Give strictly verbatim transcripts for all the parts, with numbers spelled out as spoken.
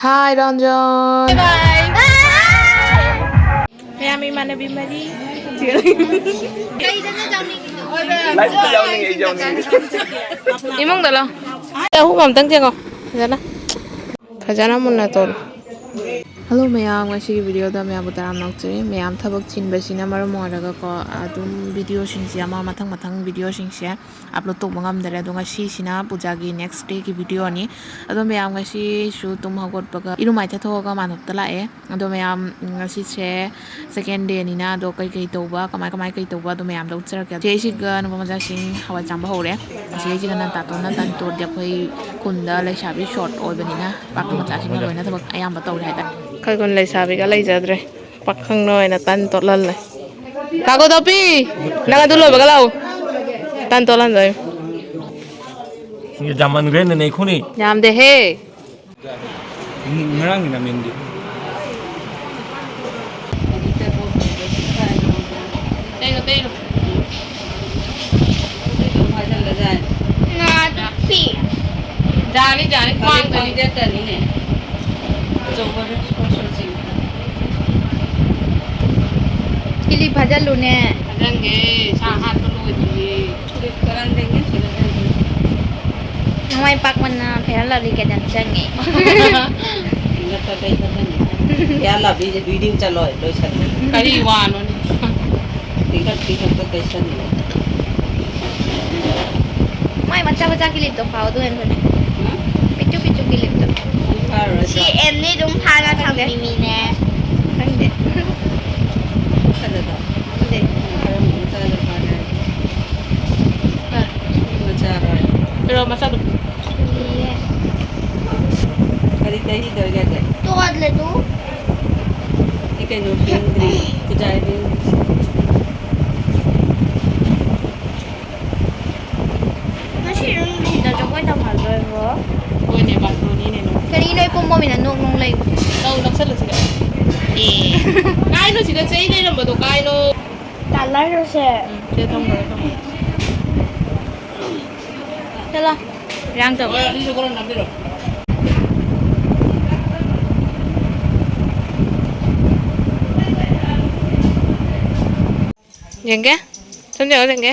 Hi, Ranjan. Bye. ꯃꯌꯥꯝ ꯏꯃꯥꯟꯅꯕꯤ ꯃꯔꯤ꯫ Live ꯇ ꯌꯥꯎꯅꯤꯡꯉꯦ, ꯑꯩ ꯌꯥꯎꯅꯤꯡꯉꯦ꯫ ꯏꯃꯨꯡꯗ ꯂꯥꯎ꯫ ꯑꯍꯨꯝ ꯑꯝꯇꯪ ꯊꯦꯡꯉꯣ꯫ ꯐꯖꯅ꯫ ꯐꯖꯅ ꯃꯨꯟꯅ ꯇꯧꯔꯣ꯫ Hello ꯃꯌꯥꯝ, ꯉꯁꯤꯒꯤ video ꯗ ꯃꯌꯥꯝꯕꯨ ꯇꯔꯥꯝꯅ ꯑꯣꯛꯆꯔꯤ꯫ ꯃꯌꯥꯝ ꯊꯕꯛ ꯆꯤꯟꯕꯁꯤꯅ ꯃꯔꯝ ꯑꯣꯏꯔꯒꯀꯣ, ꯑꯗꯨꯝ video ꯁꯤꯡꯁꯦ ꯑꯃ ꯃꯊꯪ ꯃꯊꯪ video ꯁꯤꯡꯁꯦ upload ꯇꯧꯕ ꯉꯝꯗꯔꯦ꯫ ꯑꯗꯣ ꯉꯁꯤꯁꯤꯅ ꯄꯨꯖꯥꯒꯤ next day ꯒꯤ video ꯅꯤ꯫ ꯑꯗꯣ ꯃꯌꯥꯝ ꯉꯁꯤꯁꯨ ꯇꯨꯝ ꯍꯧꯒꯠꯄꯒ ꯏꯔꯨ ꯃꯥꯏꯊ ꯊꯣꯛꯑꯒ ꯃꯥꯅꯣꯞꯇ ꯂꯥꯛꯑꯦ꯫ ꯑꯗꯣ ꯃꯌꯥꯝ, ꯉꯁꯤꯁꯦ second day ꯅꯤꯅ, ꯑꯗꯣ ꯀꯩꯀꯩ ꯇꯧꯕ, ꯀꯃꯥꯏ ꯀꯃꯥꯏ ꯀꯩ ꯇꯧꯕ, ꯑꯗꯣ ꯃꯌꯥꯝꯗꯣ ꯎꯠꯆꯔꯛꯀꯦ꯫ ꯆꯦ ꯑꯩꯁꯤꯒ ꯅꯨꯄꯥ ꯃꯆꯥꯁꯤꯡ ꯍꯋꯥꯏ ꯆꯥꯝꯕ ꯍꯧꯔꯦ꯫ ꯆꯦ ꯑꯩꯁꯤꯒꯅ ꯇꯥꯇꯣꯟꯅ ꯇꯟ ꯇꯣꯠꯂꯤ꯫ ꯑꯩꯈꯣꯏ ꯈꯨꯟꯗ ꯂꯩꯁꯥꯕꯤ short ꯑꯣꯏꯕꯅꯤꯅ ꯄꯥꯈꯪ ꯃꯆꯥꯁꯤꯡꯅ ꯂꯣꯏꯅ ꯊꯕꯛ ꯑꯌꯥꯝꯕ ꯇꯧꯔꯦ ꯍꯥꯏꯇꯥꯔꯦ꯫ ꯑꯩꯈꯣꯏ ꯈꯨꯟ ꯂꯩꯁꯥꯕꯤꯒ ꯂꯩꯖꯗ꯭ꯔꯦ꯫ ꯄꯥꯈꯪꯅ ꯑꯣꯏꯅ ꯇꯟ ꯇꯣꯠꯍꯜꯂꯦ꯫ ꯀꯥꯒꯣ ꯇꯣꯄꯤ, ꯅꯪ ꯑꯗꯨ ꯂꯣꯏꯕꯒ ꯂꯥꯛꯎ꯫ ꯇꯟ ꯇꯣꯠꯍꯟꯗꯣꯏ꯫ ꯌꯥꯝꯃꯟꯈ꯭ꯔꯦꯅꯦ, ꯅꯩꯈꯨꯅꯤ꯫ ꯌꯥꯝꯗꯦꯍꯦ꯫ ꯉꯔꯥꯡꯒꯤ ꯅꯃꯤꯟꯗꯤ꯫ ꯇꯩꯔꯣ, ꯇꯩꯔꯣ꯫ ꯉꯥꯗꯨ ꯄꯤ꯫ ꯖꯥꯅꯤ, ꯖꯥꯅꯤ, ꯈ꯭ꯋꯥꯡꯗꯅꯤ꯫ ꯈ꯭ꯋꯥꯡ ꯆꯠꯇꯅꯤꯅꯦ꯫ ꯑꯆꯧꯕ ꯁꯣꯔ ꯁꯣꯔ ꯆꯤꯡ꯫ ꯀꯤꯂꯤ ꯐꯥꯖꯜꯂꯨꯅꯦ꯫ ꯐꯥꯖꯟꯒꯦ, ꯁꯥ ꯍꯥꯠꯄ ꯂꯣꯏꯗ꯭ꯔꯤꯌꯦ꯫ ꯅꯃꯥꯏ ꯄꯥꯛꯃꯟꯅ ꯐꯦꯌꯔ ꯂꯚꯂꯤ ꯀꯩꯗꯝ ꯆꯪꯉꯦ꯫ ꯐꯦꯌꯔ ꯂꯚꯂꯤꯁꯦ building ꯆꯠꯂꯣ, ꯂꯣꯏꯁꯜꯂꯣ꯫ ꯀꯔꯤ ꯋꯥꯅꯣꯅꯦ? ꯇꯤꯡꯈꯠ ꯇꯤꯡꯈꯠꯇ ꯇꯩꯁꯜꯂꯣ꯫ ꯃꯥꯏ ꯃꯆꯥ ꯃꯆꯥ ꯀꯤꯂꯤꯞꯇꯣ ꯐꯥꯎ ꯑꯗꯨ ꯍꯦꯟꯅ ꯐꯖꯩ꯫ ꯍꯥ? ꯄꯤꯛꯇ꯭ꯔꯨ ꯄꯤꯛꯇ꯭ꯔꯨ ꯀꯤꯂꯤꯞꯇꯣ꯫ ꯐꯥꯔꯔꯣꯏ꯫ ꯁꯤ ꯑꯦꯝꯅꯤ ꯑꯗꯨꯝ ꯐꯥꯅ ꯊꯝꯃꯤ ꯃꯤꯅꯦ꯫ ꯈꯪꯗꯦ꯫ ꯐꯖꯗ꯭ꯔꯣ? ꯈꯪꯗꯦ꯫ ꯀꯔꯝꯕ ꯃꯆꯥꯗ ꯐꯥꯒꯦ ꯍꯥꯏꯒꯦ? ꯍꯣꯏ꯫ ꯃꯆꯥꯔꯣ? ꯀꯩꯅꯣ ꯃꯆꯥꯗꯣ꯫ ꯏꯌꯦ꯫ ꯀꯔꯤ ꯇꯩꯔꯤꯗꯣꯏꯒꯦ? ꯇꯣꯠꯂꯦ ꯑꯗꯨ꯫ ꯁꯤ ꯀꯩꯅꯣ ꯐꯦꯡꯗ꯭ꯔꯤ, ꯈꯨꯖꯥꯏ ꯐꯦꯡꯗ꯭ꯔꯤ꯫ ꯉꯁꯤ ꯅꯨꯡꯊꯤꯜꯗ ꯖꯒꯣꯏ ꯇꯝꯍꯜꯂꯣꯏꯕ꯭ꯔꯣ? ꯍꯣꯏꯅꯦ, ꯕꯥꯇꯣꯟꯅꯤꯅꯦ ꯅꯪ꯫ ꯀꯔꯤꯅꯣ ꯑꯩ ꯄꯨꯝꯕ ꯃꯤꯅ ꯅꯣꯛ ꯅꯣꯛ ꯂꯩꯕ? ꯂꯧ ꯅꯛꯁꯜꯂꯨ ꯁꯤꯗ꯫ ꯑꯦ꯫ ꯀꯥꯏꯅꯣ ꯁꯤꯗ ꯆꯩ ꯂꯩꯔꯝꯕꯗꯣ ꯀꯥꯏꯅꯣ? ꯇꯥꯂꯔꯁꯦ꯫ ꯎꯝ, ꯁꯤꯗ ꯊꯝꯈ꯭ꯔꯣ, ꯊꯝꯈ꯭ꯔꯣ꯫ ꯆꯠꯂꯣ꯫ ꯏꯔꯥꯡ ꯇꯧ꯫ ꯍꯣꯏ, ꯑꯅꯤꯁꯨ ꯈꯔ ꯅꯝꯕꯤꯔꯣ꯫ ꯌꯦꯡꯒꯦ꯫ ꯁꯨꯝ ꯌꯦꯡꯉꯣ, ꯌꯦꯡꯒꯦ꯫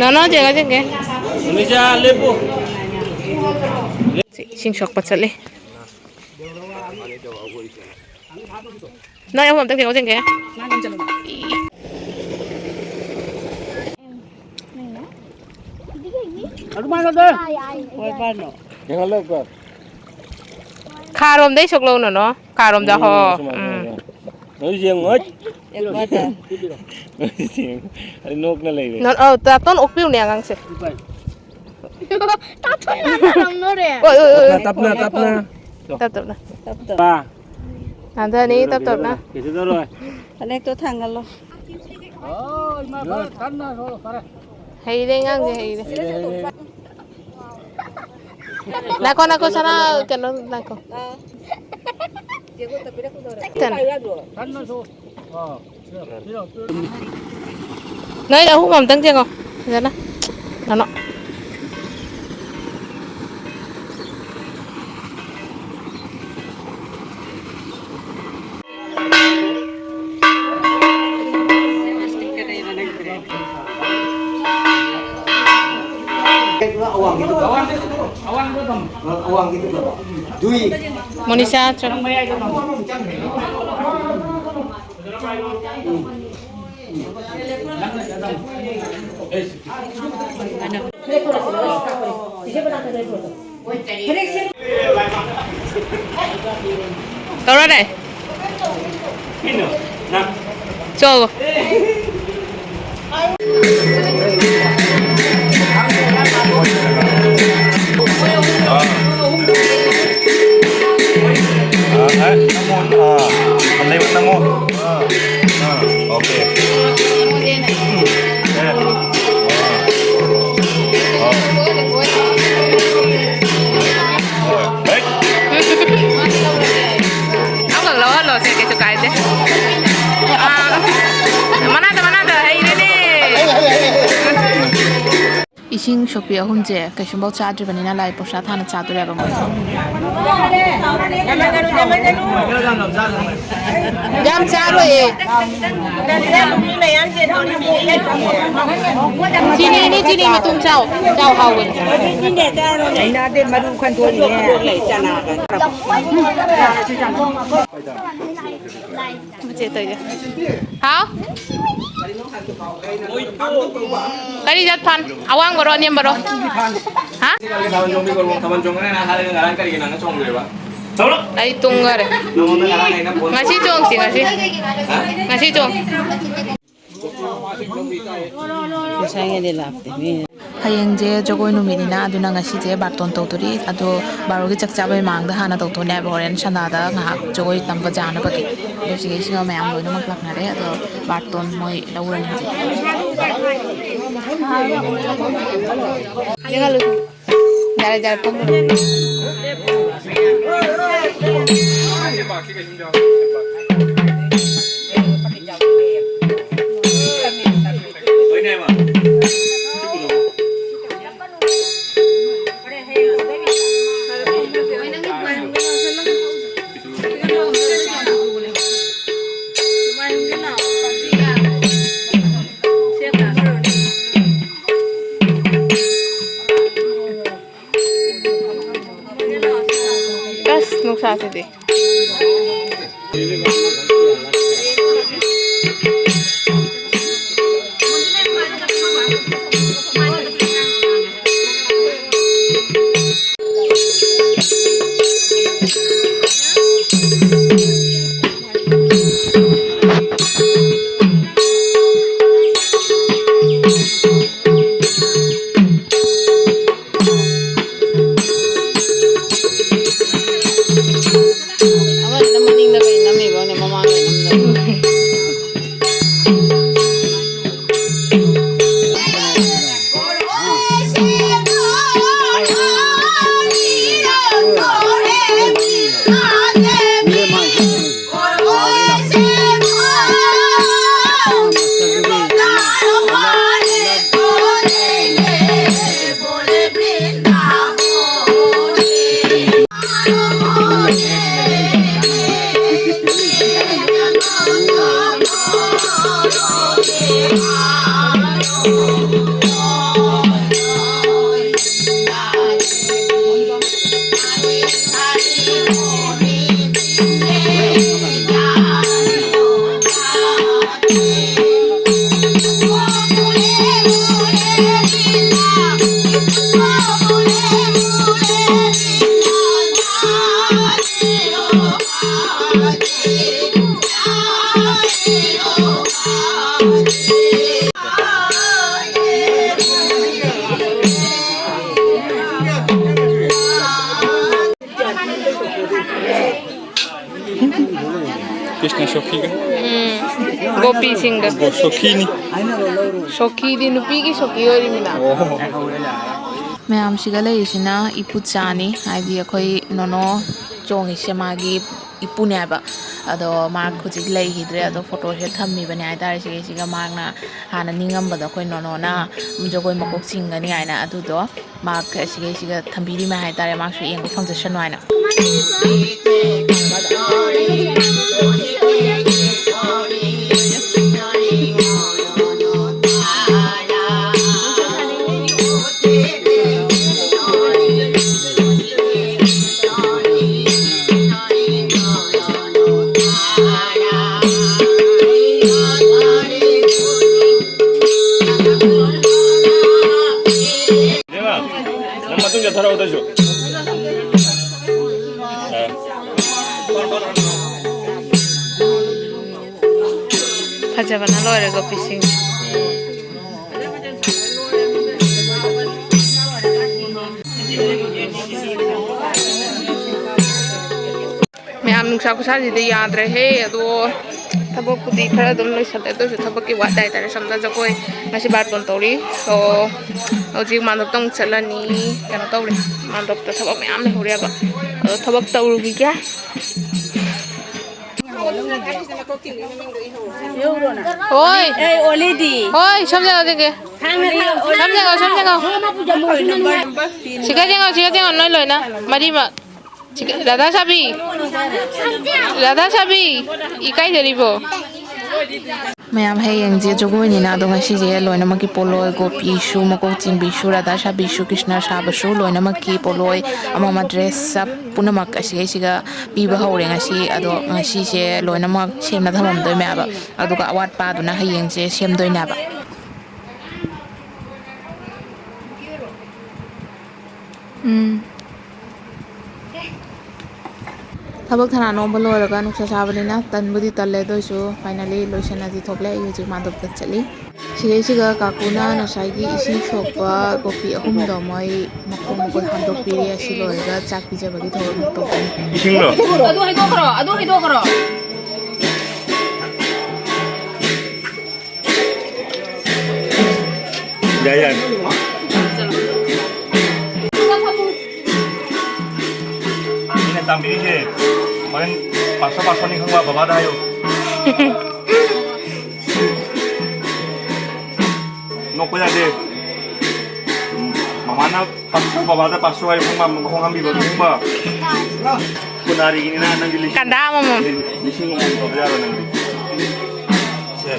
ꯅꯣꯅꯣ, ꯌꯦꯡꯉꯣ, ꯌꯦꯡꯒꯦ꯫ ꯁꯨꯅꯤꯖꯥ, ꯂꯦꯞꯄꯨ꯫ ꯏꯁꯤꯡ ꯁꯣꯛꯄ ꯆꯠꯂꯤ꯫ ꯅꯣꯏ ꯑꯍꯨꯝ ꯑꯝꯇꯪ ꯌꯦꯡꯉꯣ, ꯌꯦꯡꯒꯦ꯫ ꯑꯗꯨꯃꯥꯏꯅ ꯇꯧ꯫ ꯍꯣꯏ, ꯐꯔꯅꯣ꯫ ꯌꯦꯡꯍꯜꯂꯣ ꯑꯝꯇ꯫ ꯈꯥꯔꯣꯝꯗꯩ ꯁꯣꯛꯂꯛꯎ, ꯅꯣꯅꯣ꯫ ꯈꯥꯔꯣꯝꯗ ꯍꯣ꯫ ꯁꯨꯃꯥꯏꯅ ꯎꯝ꯫ ꯌꯦꯡꯉꯣ꯫ ꯅꯣꯏ ꯌꯦꯡꯉꯣ꯫ ꯅꯣꯏ ꯌꯦꯡꯉꯣ꯫ ꯑꯩ ꯅꯣꯛꯅ ꯂꯩꯔꯦ꯫ ꯅꯣ-, ꯑꯧ, ꯇꯥꯇꯣꯟ ꯑꯣꯛꯄꯤꯌꯨꯅꯦ ꯑꯉꯥꯡꯁꯦ꯫ ꯇꯥꯇꯣꯟ ꯌꯥꯝ ꯇꯥꯔꯝꯗꯣꯔꯦ꯫ ꯑꯣꯏ, ꯑꯣꯏ, ꯑꯣꯏ, ꯑꯣꯏ꯫ ꯇꯞꯅ, ꯇꯞꯅ, ꯇꯞꯅ꯫ ꯇꯞ ꯇꯞꯅ꯫ ꯄꯥ꯫ ꯅꯥꯟꯊꯅꯤ, ꯇꯞ ꯇꯞꯅ꯫ ꯀꯩꯁꯨ ꯇꯧꯔꯣꯏ꯫ ꯐꯅꯦꯛꯇꯣ ꯊꯥꯡꯒꯠꯂꯣ꯫ ꯍꯩꯔꯦ, ꯑꯉꯥꯡꯁꯦ ꯍꯩꯔꯦ꯫ ꯍꯩꯔꯦ, ꯍꯩꯔꯦ꯫ ꯅꯥꯏꯈꯣ, ꯅꯥꯏꯈꯣ, ꯁꯅꯥ, ꯀꯩꯅꯣ, ꯅꯥꯏꯈꯣ꯫ ꯀꯩꯅꯣ꯫ ꯅꯣꯏ ꯑꯍꯨꯝ ꯑꯝꯇꯪ ꯌꯦꯡꯉꯣ, ꯐꯖꯅ꯫ ꯀꯩꯅꯣ꯫ ꯃꯣꯅꯤꯁꯥ, ꯆꯣ꯫ ꯇꯧꯔꯅꯦ꯫ ꯆꯣ꯫ ꯑꯥ, ꯑꯥ, ꯅꯝꯃꯣ, ꯑꯥ, ꯂꯩꯕ ꯅꯝꯃꯣ꯫ ꯑꯥ, ꯑꯥ, okay꯫ ꯑꯦ, ꯑꯥ, ꯑꯥ꯫ ꯍꯣꯏ꯫ ꯍꯦꯛ꯫ ꯑꯃꯈꯛ ꯂꯧꯍꯜꯂꯣꯁꯦ, ꯀꯩꯁꯨ ꯀꯥꯏꯗꯦ꯫ ꯑꯥ, ꯃꯅꯥꯛꯇ, ꯃꯅꯥꯛꯇ, ꯍꯩꯔꯦꯅꯦ꯫ ꯁꯣꯛꯄꯤ ꯑꯍꯨꯝꯁꯦ ꯀꯩꯁꯨꯝꯐꯥꯎ ꯆꯥꯗ꯭ꯔꯤꯕꯅꯤꯅ ꯂꯥꯏ ꯄ꯭ꯔꯁꯥꯗ ꯍꯥꯟꯅ ꯆꯥꯗꯣꯔꯦꯕ ꯃꯣꯏꯁꯦ꯫ ꯌꯥꯝ ꯆꯥꯔꯣꯏꯌꯦ꯫ ꯆꯤꯅꯤꯅꯤ, ꯆꯤꯅꯤ ꯃꯇꯨꯝ ꯆꯥꯎ꯫ ꯆꯥꯎ ꯍꯥꯎꯕꯅꯤ꯫ ꯃꯔꯨ ꯈꯟꯗꯣꯛꯏꯅꯦ꯫ ꯃꯆꯦ ꯇꯧꯔꯤꯁꯦ꯫ ꯍꯥꯎ? ꯀꯔꯤ ꯖꯥꯠ ꯐꯥꯟ? ꯑꯋꯥꯡꯕꯔꯣ, ꯑꯅꯦꯝꯕꯔꯣ? ꯍꯥ? ꯊꯥꯕꯜ ꯆꯣꯡꯉꯦ ꯍꯥꯏꯔꯒ ꯉꯔꯥꯡ ꯀꯔꯤꯒꯤ ꯅꯪꯅ ꯆꯣꯡꯗ꯭ꯔꯤꯕ? ꯑꯩ ꯇꯨꯝꯈꯔꯦ꯫ ꯅꯉꯣꯟꯗ ꯉꯔꯥꯡ ꯑꯩꯅ ꯐꯣꯟ ꯉꯁꯤ ꯆꯣꯡꯁꯤ, ꯉꯁꯤ꯫ ꯍꯥ? ꯉꯁꯤ ꯆꯣꯡ꯫ ꯉꯁꯥꯏꯉꯩꯗꯤ ꯂꯥꯛꯇꯦ ꯃꯤ꯫ ꯍꯌꯦꯡꯁꯦ ꯖꯒꯣꯏ ꯅꯨꯃꯤꯠꯅꯤꯅ, ꯑꯗꯨꯅ ꯉꯁꯤꯁꯦ ꯕꯥꯔꯇꯣꯟ ꯇꯧꯗꯣꯔꯤ꯫ ꯑꯗꯣ ꯕꯥꯔꯣꯒꯤ ꯆꯥꯛ ꯆꯥꯕꯩ ꯃꯃꯥꯡꯗ ꯍꯥꯟꯅ ꯇꯧꯊꯣꯛꯅꯦ ꯍꯥꯏꯕ, ꯍꯣꯔꯦꯟ ꯁꯅꯥꯗ ꯉꯥꯏꯍꯥꯛ ꯖꯒꯣꯏ ꯇꯝꯕ ꯌꯥꯅꯕꯒꯤ꯫ ꯑꯗꯣ ꯁꯤꯒꯤ ꯏꯁꯤꯡ ꯃꯌꯥꯝ ꯂꯣꯏꯅꯃꯛ ꯂꯥꯛꯅꯔꯦ꯫ ꯑꯗꯣ ꯕꯥꯔꯇꯣꯟ ꯃꯣꯏ ꯂꯧꯔꯅꯤ ꯍꯧꯖꯤꯛ꯫ ꯌꯥꯔꯦ, ꯌꯥꯔꯦ, ꯐꯝꯃꯨꯔꯣ꯫ ꯑꯁ, ꯅꯨꯡꯁꯥꯁꯤꯗꯤ꯫ ꯑꯃꯗꯨꯅ ꯃꯅꯤꯡꯗ ꯀꯩ ꯅꯝꯃꯤꯕ? ꯀ꯭ꯔꯤꯁꯅ ꯁꯣꯈꯤꯒ꯫ ꯎꯝ꯫ ꯒꯣꯄꯤꯁꯤꯡꯒ꯫ ꯁꯣꯈꯤꯅꯤ꯫ ꯁꯣꯈꯤꯗꯤ ꯅꯨꯄꯤꯒꯤ ꯁꯣꯈꯤ ꯑꯣꯏꯔꯤꯃꯤꯅ꯫ ꯑꯣ꯫ ꯃꯌꯥꯝꯁꯤꯒ ꯂꯩꯔꯤꯁꯤꯅ ꯏꯄꯨꯆꯥꯅꯤ, ꯍꯥꯏꯗꯤ ꯑꯩꯈꯣꯏ ꯅꯣꯅꯣ ꯆꯣꯡꯉꯤꯁꯦ ꯃꯥꯒꯤ ꯏꯄꯨꯅꯦ ꯍꯥꯏꯕ꯫ ꯑꯗꯣ ꯃꯥ ꯍꯧꯖꯤꯛ ꯂꯩꯈꯤꯗ꯭ꯔꯦ, ꯑꯗꯣ ꯐꯣꯇꯣꯁꯦ ꯊꯝꯃꯤꯕꯅꯦ ꯍꯥꯏꯇꯥꯔꯦ꯫ ꯁꯤꯒꯩꯁꯤꯒ ꯃꯥꯅ ꯍꯥꯟꯅ ꯅꯤꯡꯉꯝꯕꯗꯣ ꯑꯩꯈꯣꯏ ꯅꯣꯅꯣꯅ ꯖꯒꯣꯏ ꯃꯀꯣꯛ ꯆꯤꯡꯒꯅꯤ ꯍꯥꯏꯅ, ꯑꯗꯨꯗꯣ ꯃꯥ ꯁꯤꯒꯩꯁꯤꯒ ꯊꯝꯕꯤꯔꯤꯃ ꯍꯥꯏꯇꯥꯔꯦ, ꯃꯥꯁꯨ ꯌꯦꯡꯕ ꯐꯪꯖꯁꯅꯨ ꯍꯥꯏꯅ꯫ ꯏꯕꯦꯝꯃ, ꯅꯪ ꯃꯇꯨꯡ ꯆꯠꯊꯔꯛꯑꯣ ꯑꯗꯨꯁꯨ꯫ ꯑ꯫ ꯐꯖꯕꯅ ꯂꯣꯏꯔꯦ ꯒꯣꯄꯤꯁꯤꯡ꯫ ꯃꯌꯥꯝ, ꯅꯨꯡꯁꯥ ꯈꯨꯁꯥꯁꯤꯗꯤ ꯌꯥꯗ꯭ꯔꯦꯍꯦ꯫ ꯑꯗꯣ ꯊꯕꯛꯄꯨꯗꯤ ꯈꯔ ꯑꯗꯨꯝ ꯂꯣꯏꯁꯜꯂꯦ, ꯑꯗꯨ ꯑꯣꯏꯔꯁꯨ ꯊꯕꯛꯀꯤ ꯋꯥꯠ ꯍꯥꯏꯇꯥꯔꯦ꯫ ꯁꯣꯝꯗ ꯖꯒꯣꯏ ꯉꯁꯤ ꯕꯥꯔꯇꯣꯟ ꯇꯧꯔꯤ꯫ So, ꯍꯧꯖꯤꯛ ꯃꯥꯟꯗꯣꯞꯇ ꯑꯃꯨꯛ ꯆꯠꯂꯅꯤ꯫ ꯀꯩꯅꯣ ꯇꯧꯔꯦ, ꯃꯥꯟꯗꯣꯞꯇ ꯊꯕꯛ ꯃꯌꯥꯝ ꯂꯩꯍꯧꯔꯦꯕ꯫ ꯑꯗꯣ ꯊꯕꯛ ꯇꯧꯔꯨꯈꯤꯒꯦ꯫ ꯍꯣꯏ꯫ ꯑꯦ, ꯑꯣꯂꯤꯗꯤ꯫ ꯍꯣꯏ, ꯁꯣꯝꯗ ꯌꯦꯡꯉꯣ, ꯁꯣꯝꯗ ꯌꯦꯡꯉꯣ꯫ ꯁꯣꯝꯗ ꯌꯦꯡꯉꯣ, ꯁꯣꯝꯗ ꯌꯦꯡꯉꯣ꯫ ꯁꯤꯒ ꯌꯦꯡꯉꯣ, ꯁꯤꯒ ꯌꯦꯡꯉꯣ, ꯅꯣꯏ ꯂꯣꯏꯅ꯫ ꯃꯔꯤꯃꯛ꯫ ꯁꯤꯒ-, ꯔꯥꯙꯥ ꯁꯥꯕꯤ꯫ ꯔꯥꯙꯥ ꯁꯥꯕꯤ꯫ ꯏꯀꯥꯏꯖꯔꯤꯕꯣ? ꯃꯌꯥꯝ, ꯍꯌꯦꯡꯁꯦ ꯖꯒꯣꯏꯅꯤꯅ, ꯑꯗꯣ ꯉꯁꯤꯁꯦ ꯂꯣꯏꯅꯃꯛꯀꯤ ꯄꯣꯠꯂꯣꯏ, ꯒꯣꯄꯤꯁꯨ, ꯃꯀꯣꯛ ꯆꯤꯡꯕꯤꯁꯨ, ꯔꯥꯙꯥ ꯁꯥꯕꯤꯁꯨ, ꯀ꯭ꯔꯤꯁꯅ ꯁꯥꯕꯁꯨ, ꯂꯣꯏꯅꯃꯛꯀꯤ ꯄꯣꯠꯂꯣꯏ ꯑꯃ ꯑꯃ, ꯗ꯭ꯔꯦꯁ ꯑꯞ ꯄꯨꯝꯅꯃꯛ ꯑꯁꯤꯈꯩꯁꯤꯒ ꯄꯤꯕ ꯍꯧꯔꯦ ꯉꯁꯤ꯫ ꯑꯗꯣ ꯉꯁꯤꯁꯦ ꯂꯣꯏꯅꯃꯛ ꯁꯦꯝꯅ ꯊꯝꯃꯝꯗꯣꯏꯅꯦꯕ, ꯑꯗꯨꯒ ꯑꯋꯥꯠꯄꯗꯨꯅ ꯍꯌꯦꯡꯁꯦ ꯁꯦꯝꯗꯣꯏꯅꯦꯕ꯫ ꯎꯝ꯫ ꯊꯕꯛ ꯊꯅꯥ ꯅꯣꯝꯕ ꯂꯣꯏꯔꯒ ꯅꯨꯡꯁꯥ ꯁꯥꯕꯅꯤꯅ ꯇꯟꯕꯨꯗꯤ ꯇꯜꯂꯦ, ꯑꯗꯨ ꯑꯣꯏꯁꯨ finally ꯂꯣꯏꯁꯟꯅꯗꯤ ꯊꯣꯛꯂꯦ꯫ ꯑꯩ ꯍꯧꯖꯤꯛ ꯃꯥꯟꯗꯣꯞꯇ ꯆꯠꯂꯤ꯫ ꯁꯤꯗꯩꯁꯤꯒ ꯀꯥꯀꯨꯅ ꯉꯁꯥꯏꯒꯤ ꯏꯁꯤꯡ ꯁꯣꯛꯄ ꯀꯣꯐꯤ ꯑꯍꯨꯝꯗꯣ ꯃꯣꯏ ꯃꯈꯣꯡ ꯃꯈꯨꯠ ꯍꯥꯝꯗꯣꯛꯄꯤꯔꯦ꯫ ꯑꯁꯤ ꯂꯣꯏꯔꯒ ꯆꯥꯛ ꯄꯤꯖꯕꯒꯤ ꯊꯧꯔꯝ ꯇꯧꯒꯅꯤ꯫ ꯏꯁꯤꯡꯂꯣ? ꯑꯗꯨ ꯍꯩꯗꯣꯛꯈ꯭ꯔꯣ, ꯑꯗꯨ ꯍꯩꯗꯣꯛꯈ꯭ꯔꯣ꯫ ꯌꯥꯏ, ꯌꯥꯏ꯫ ꯑꯩꯅ ꯇꯝꯕꯤꯔꯤꯁꯦ ꯍꯣꯔꯦꯟ ꯄꯥꯁꯣ ꯄꯥꯁꯣꯅꯤ ꯈꯪꯕ ꯕꯕꯥꯗ ꯍꯥꯏꯌꯨ꯫ ꯅꯣꯛꯄ ꯌꯥꯗꯦ꯫ ꯃꯃꯥꯅ ꯄꯥꯁꯣ, ꯕꯕꯥꯗ ꯄꯥꯁꯣ ꯍꯥꯏꯌꯨ ꯈꯪꯕ, ꯃꯈꯣꯡ ꯍꯥꯝꯕꯤꯕ ꯈꯪꯕ꯫ ꯀꯨꯟꯅꯥꯔꯤꯒꯤꯅꯤꯅ ꯅꯪꯗꯤ ꯂꯤꯁꯤꯡ, ꯀꯟꯗꯥ ꯑꯃꯃꯝ꯫ ꯂꯤꯁꯤꯡ ꯑꯃꯃꯝ ꯇꯧꯕ ꯌꯥꯔꯣꯏ ꯅꯪꯗꯤ꯫ ꯁꯦ꯫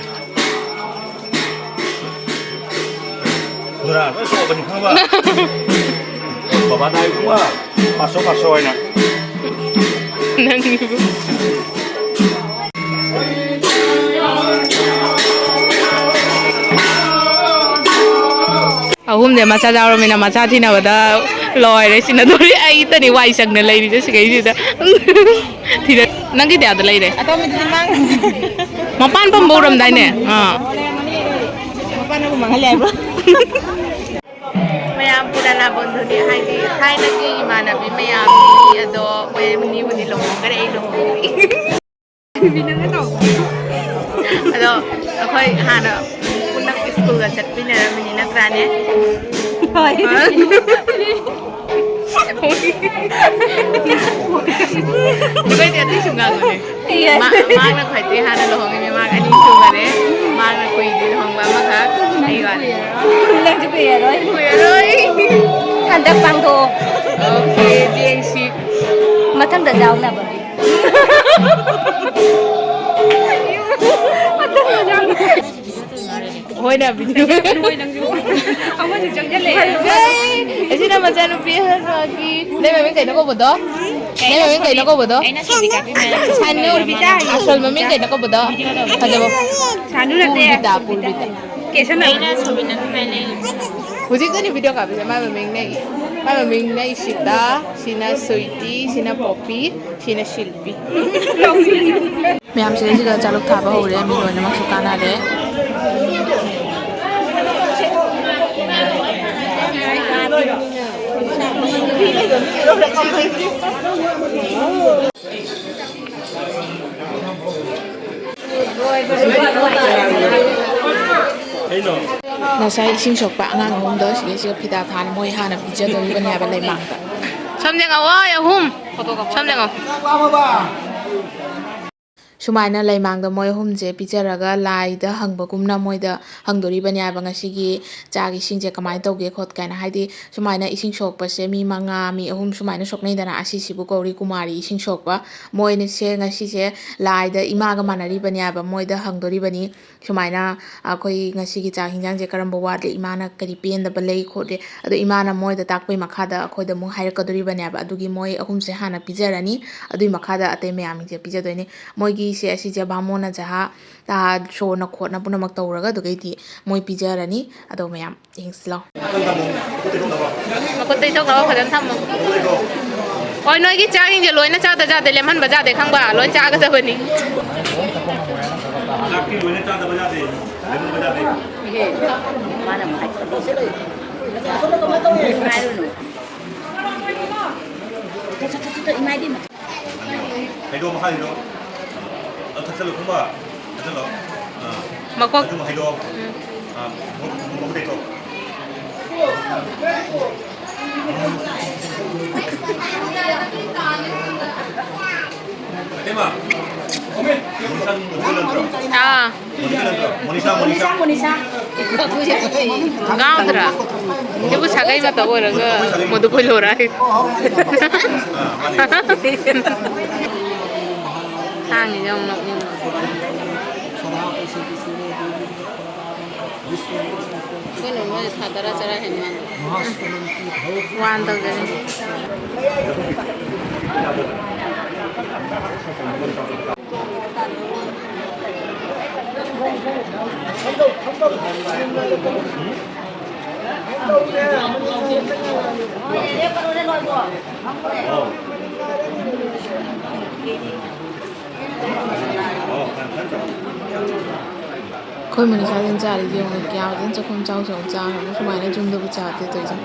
ꯅꯨꯔꯥ, ꯂꯣꯏ ꯁꯣꯛꯑꯕꯅꯤ ꯈꯪꯉꯕ? ꯕꯕꯥꯗ ꯍꯥꯏꯌꯨꯀꯣ, ꯄꯥꯁꯣ, ꯄꯥꯁꯣ ꯍꯥꯏꯅ꯫ ꯅꯪꯒꯤꯕꯨ꯫ ꯑꯍꯨꯝꯁꯦ ꯃꯆꯥ ꯌꯥꯎꯔꯃꯤꯅ ꯃꯆꯥ ꯊꯤꯅꯕꯗ ꯂꯣꯏꯔꯦ, ꯁꯤꯅꯗꯣꯔꯤ꯫ ꯑꯩꯇꯅꯤ ꯋꯥꯏ ꯁꯪꯅ ꯂꯩꯔꯤꯁꯦ ꯁꯤꯈꯩꯁꯤꯗ꯫ ꯊꯤꯔ-, ꯅꯪꯒꯤ ꯀꯌꯥꯗ ꯂꯩꯔꯦ? ꯑꯇꯣꯝꯕꯤꯗꯨꯗꯤ ꯃꯥꯡ-, ꯃꯄꯥꯟ ꯄꯝꯕ ꯎꯔꯝꯗꯥꯏꯅꯦ? ꯑꯥ꯫ ꯃꯄꯥꯟ ꯑꯃꯨꯛ ꯃꯥꯡꯍꯜꯂꯦ ꯍꯥꯏꯕ꯭ꯔꯣ? ꯃꯌꯥꯝ ꯄꯨꯔꯥꯅꯥ ꯕꯟꯙꯨꯅꯤ, ꯍꯥꯏꯗꯤ ꯊꯥꯏꯅꯒꯤ ꯏꯃꯥꯟꯅꯕꯤ ꯃꯌꯥꯝꯅꯤ꯫ ꯑꯗꯣ ꯃꯣꯏ ꯑꯅꯤꯕꯨꯗꯤ ꯂꯨꯍꯣꯡꯈ꯭ꯔꯦ, ꯑꯩ ꯂꯨꯍꯣꯡꯗ꯭ꯔꯤ꯫ ꯑꯗꯣ ꯑꯩꯈꯣꯏ ꯍꯥꯟꯅ ꯄꯨꯟꯅ ꯁ꯭ꯀꯨꯜꯒ ꯆꯠꯃꯤꯟꯅꯔꯝꯃꯤꯅꯤ, ꯅꯠꯇ꯭ꯔꯥꯅꯦ? ꯍꯣꯏ꯫ ꯑꯩꯈꯣꯏꯗꯤ ꯑꯇꯩꯁꯨ ꯉꯥꯡꯉꯨꯅꯦ꯫ ꯏꯌꯦ꯫ ꯃꯥ-, ꯃꯥꯅ ꯈ꯭ꯋꯥꯏꯗꯒꯤ ꯍꯥꯟꯅ ꯂꯨꯍꯣꯡꯉꯤꯅꯦ, ꯃꯥ ꯑꯅꯤ ꯁꯨꯈꯔꯦ꯫ ꯃꯥꯅ ꯀꯨꯏꯗꯦ ꯂꯨꯍꯣꯡꯕ, ꯑꯃꯈꯛ꯫ ꯑꯩ ꯋꯥꯠꯂꯤ꯫ ꯅꯪꯁꯨ ꯀꯨꯏꯔꯔꯣꯏ꯫ ꯀꯨꯏꯔꯔꯣꯏ꯫ ꯍꯟꯗꯛ ꯄꯥꯡꯊꯣꯛꯑꯣ꯫ ꯑꯣꯀꯦ, ꯌꯦꯡꯁꯤ꯫ ꯃꯊꯪꯗ ꯌꯥꯎꯅꯕ꯫ ꯍꯣꯏꯅ video꯫ ꯑꯃꯁꯨ ꯆꯪꯁꯤꯜꯂꯛꯑꯦ꯫ ꯑꯁꯤꯅ ꯃꯆꯥꯅꯨꯄꯤ ꯑꯍꯟ ꯃꯥꯒꯤ꯫ ꯅꯪ ꯃꯃꯤꯡ ꯀꯩꯅꯣ ꯀꯧꯕꯗꯣ? ꯅꯪ ꯃꯃꯤꯡ ꯀꯩꯅꯣ ꯀꯧꯕꯗꯣ? ꯑꯩꯅ ꯁꯣꯕꯤꯇꯥ ꯀꯧꯕ꯫ ꯁꯥꯅꯨ꯫ ꯁꯣꯕꯤꯇꯥ꯫ ꯑꯁꯣꯜ ꯃꯃꯤꯡ ꯀꯩꯅꯣ ꯀꯧꯕꯗꯣ? ꯐꯖꯕ꯫ ꯁꯥꯅꯨ ꯅꯠꯇꯦ꯫ ꯄꯨꯔꯕꯤꯇꯥ, ꯄꯨꯔꯕꯤꯇꯥ꯫ ꯀꯦꯁꯟꯅꯕ꯫ ꯑꯩꯅ ꯁꯣꯕꯤꯅ ꯍꯥꯏ ꯂꯩ꯫ ꯍꯧꯖꯤꯛꯇꯅꯤ video ꯀꯥꯞꯄꯤꯁꯦ꯫ ꯃꯥꯏ ꯃꯃꯤꯡꯅ ꯏ-, ꯃꯥꯏ ꯃꯃꯤꯡꯅ ꯏꯁꯤꯇꯥ, ꯁꯤꯅ ꯁ꯭ꯋꯤꯇꯤ, ꯁꯤꯅ ꯄꯣꯄꯤ, ꯁꯤꯅ ꯁꯤꯜ-, ꯃꯌꯥꯝ ꯁꯤꯗꯩꯁꯤꯗ ꯆꯥꯂꯨꯛ ꯊꯥꯕ ꯍꯧꯔꯦ, ꯃꯤ ꯂꯣꯏꯅꯃꯛꯁꯨ ꯀꯥꯟꯅꯔꯦ꯫ ꯉꯁꯥꯏ ꯏꯁꯤꯡ ꯁꯣꯛꯄ ꯑꯉꯥꯡ ꯑꯍꯨꯝꯗꯣ ꯁꯤꯗꯩꯁꯤꯗ ꯐꯤꯗꯥ ꯊꯥꯅ ꯃꯣꯏ ꯍꯥꯟꯅ ꯄꯤꯖꯗꯣꯔꯤꯕꯅꯦꯕ ꯂꯩꯃꯥꯡꯗ꯫ ꯁꯣꯝ ꯌꯦꯡꯉꯛꯑꯣ, ꯑꯍꯨꯝ꯫ ꯁꯣꯝ ꯌꯦꯡꯉꯣ꯫ ꯁꯨꯃꯥꯏꯅ ꯂꯩꯃꯥꯡꯗ ꯃꯣꯏ ꯑꯍꯨꯝꯁꯦ ꯄꯤꯖꯔꯒ ꯂꯥꯏꯗ ꯍꯪꯕꯒꯨꯝꯅ ꯃꯣꯏꯗ ꯍꯪꯗꯣꯔꯤꯕꯅꯦꯕ, ꯉꯁꯤꯒꯤ ꯆꯥꯛ ꯏꯁꯤꯡꯁꯦ ꯀꯃꯥꯏꯅ ꯇꯧꯒꯦ ꯈꯣꯠꯀꯦꯅ꯫ ꯍꯥꯏꯗꯤ ꯁꯨꯃꯥꯏꯅ ꯏꯁꯤꯡ ꯁꯣꯛꯄꯁꯦ ꯃꯤ ꯃꯉꯥ, ꯃꯤ ꯑꯍꯨꯝ ꯁꯨꯃꯥꯏꯅ ꯁꯣꯛꯅꯩꯗꯅ, ꯑꯁꯤꯁꯤꯕꯨ ꯀꯧꯔꯤ ꯀꯨꯃꯥꯔꯤ ꯏꯁꯤꯡ ꯁꯣꯛꯄ꯫ ꯃꯣꯏꯅꯁꯦ ꯉꯁꯤꯁꯦ ꯂꯥꯏꯗ ꯏꯃꯥꯒ ꯃꯥꯟꯅꯔꯤꯕꯅꯦꯕ, ꯃꯣꯏꯗ ꯍꯪꯗꯣꯔꯤꯕꯅꯤ꯫ ꯁꯨꯃꯥꯏꯅ ꯑꯩꯈꯣꯏ ꯉꯁꯤꯒꯤ ꯆꯥꯛ ꯍꯤꯟꯖꯥꯡꯁꯦ ꯀꯔꯝꯕ ꯋꯥꯠꯂꯤ, ꯏꯃꯥꯅ ꯀꯔꯤ ꯄꯦꯟꯗꯕ ꯂꯩ ꯈꯣꯠꯂꯤ, ꯑꯗꯣ ꯏꯃꯥꯅ ꯃꯣꯏꯗ ꯇꯥꯛꯄꯩ ꯃꯈꯥꯗ ꯑꯩꯈꯣꯏꯗ ꯑꯃꯨꯛ ꯍꯥꯏꯔꯛꯀꯗꯣꯔꯤꯕꯅꯦꯕ꯫ ꯑꯗꯨꯒꯤ ꯃꯣꯏ ꯑꯍꯨꯝꯁꯦ ꯍꯥꯟꯅ ꯄꯤꯖꯔꯅꯤ, ꯑꯗꯨꯒꯤ ꯃꯈꯥꯗ ꯑꯇꯩ ꯃꯌꯥꯝꯁꯦ ꯄꯤꯖꯗꯣꯏꯅꯤ꯫ ꯃꯣꯏꯒꯤꯁꯦ ꯑꯁꯤꯁꯦ ꯕꯥꯃꯣꯟꯅ ꯖꯍꯥ, ꯁꯣꯅ ꯈꯣꯠꯅ ꯄꯨꯝꯅꯃꯛ ꯇꯧꯔꯒ ꯑꯗꯨꯒꯩꯗꯤ ꯃꯣꯏ ꯄꯤꯖꯔꯅꯤ꯫ ꯑꯗꯣ ꯃꯌꯥꯝ ꯌꯦꯡꯁꯤ ꯂꯥꯎ꯫ ꯃꯈꯨꯠ ꯇꯩꯊꯣꯛꯅꯕ ꯐꯖꯅ ꯊꯝꯃꯣ꯫ ꯍꯣꯏ, ꯅꯣꯏꯒꯤ ꯆꯥꯛꯁꯤꯡꯁꯦ ꯂꯣꯏꯅ ꯆꯥꯗ ꯌꯥꯗꯦ, ꯂꯦꯝꯍꯟꯕ ꯌꯥꯗꯦ, ꯈꯪꯕ? ꯂꯣꯏ ꯆꯥꯒꯗꯕꯅꯤ꯫ ꯆꯥꯛꯇꯤ ꯂꯣꯏꯅ ꯆꯥꯗꯕ ꯌꯥꯗꯦ, ꯂꯦꯝꯍꯟꯕ ꯌꯥꯗꯦ꯫ ꯏꯍꯦ, ꯃꯥꯅ ꯑꯃꯨꯛ ꯍꯥꯏ-, ꯍꯥꯏꯔꯨꯅꯨ꯫ ꯍꯩꯗꯣꯛꯑꯣ, ꯃꯈꯥ ꯍꯩꯗꯣꯛꯑꯣ꯫ ꯑꯗꯨ ꯊꯛꯆꯜꯂꯨ, ꯈꯪꯕ? ꯊꯛꯆꯜꯂꯣ꯫ ꯑꯥ꯫ ꯃꯀꯣꯛ꯫ ꯑꯗꯨ ꯍꯩꯗꯣꯛꯑꯣ꯫ ꯎꯝ꯫ ꯑꯥ, ꯃꯀꯣꯛ, ꯃꯀꯣꯛ ꯇꯩꯊꯣꯛꯑꯣ꯫ ꯑꯇꯩꯃ, ꯃꯣꯅꯤꯁꯥ ꯅꯠꯇ꯭ꯔꯣ? ꯑꯥ꯫ ꯃꯣꯅꯤꯁꯥ ꯅꯠꯇ꯭ꯔꯣ? ꯃꯣꯅꯤꯁꯥ, ꯃꯣꯅꯤꯁꯥ꯫ ꯉꯥꯎꯗ꯭ꯔꯥ? ꯁꯤꯕꯨ ꯁꯥꯒꯩ ꯃꯇꯧ ꯑꯣꯏꯔꯒ ꯃꯗꯨ ꯀꯣꯏ ꯂꯣꯔꯥ ꯍꯥꯏ꯫ ꯑꯥ, ꯃꯥꯅꯦ꯫ ꯊꯥꯡꯉꯤꯁꯦ ꯌꯥꯝ ꯅꯣꯛꯅꯤꯡꯕ꯫ ꯑꯩꯈꯣꯏꯅ ꯃꯣꯏꯗ ꯊꯥ ꯇꯔꯥ ꯆꯔꯥ ꯍꯦꯟ ꯃꯥꯜꯂꯦ꯫ ꯋꯥꯟ ꯇꯧꯖꯔꯤ꯫ ꯑꯩꯈꯣꯏ ꯃꯅꯤꯁꯥꯁꯤꯅ ꯆꯥꯔꯤꯁꯦ ꯌꯦꯡꯉꯨꯅꯦ, ꯀꯌꯥ ꯐꯖꯅ ꯆꯥꯛꯈꯨꯝ ꯆꯥꯎ ꯆꯥꯎ ꯆꯥꯈ꯭ꯔꯕ, ꯁꯨꯃꯥꯏꯅ ꯌꯨꯝꯗꯕꯨ ꯆꯥꯗꯦ ꯇꯧꯔꯤꯁꯦ꯫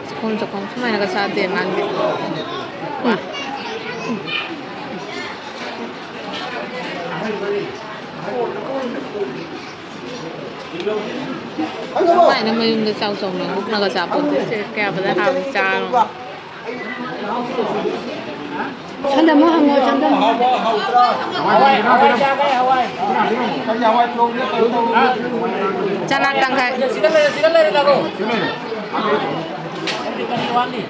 ꯆꯥꯛꯈꯨꯝ ꯆꯥꯛꯈꯨꯝ ꯁꯨꯃꯥꯏꯅꯒ ꯆꯥꯗꯦ ꯃꯥꯗꯤ꯫ ꯎꯝ꯫ ꯁꯨꯃꯥꯏꯅ ꯃꯌꯨꯝꯗ ꯆꯥꯎ ꯆꯥꯎꯅ ꯍꯨꯞꯅꯒ ꯆꯥꯄꯣꯠꯇꯦ꯫ ꯁꯦ ꯀꯌꯥ ꯐꯖꯅ ꯍꯥꯎꯏ ꯆꯥꯔꯣ꯫ ꯁꯟꯗꯝ ꯑꯃ ꯍꯪꯉꯣ, ꯁꯟꯗꯝ꯫ ꯍꯋꯥꯏ, ꯍꯋꯥꯏ ꯆꯥꯒꯦ, ꯍꯋꯥꯏ꯫ ꯀꯔꯤ ꯍꯋꯥꯏ ꯄꯨꯔꯛꯎꯒꯦ? ꯀꯔꯤ ꯇꯧꯔꯛꯎꯒꯦ? ꯆꯅꯥ ꯇꯪꯈꯥꯏ꯫ ꯁꯤꯗ ꯂꯩꯔꯦ, ꯁꯤꯗ ꯂꯩꯔꯦ, ꯇꯥꯃꯣ꯫ ꯀꯔꯤ, ꯀꯔꯤ ꯋꯥꯠꯂꯤ?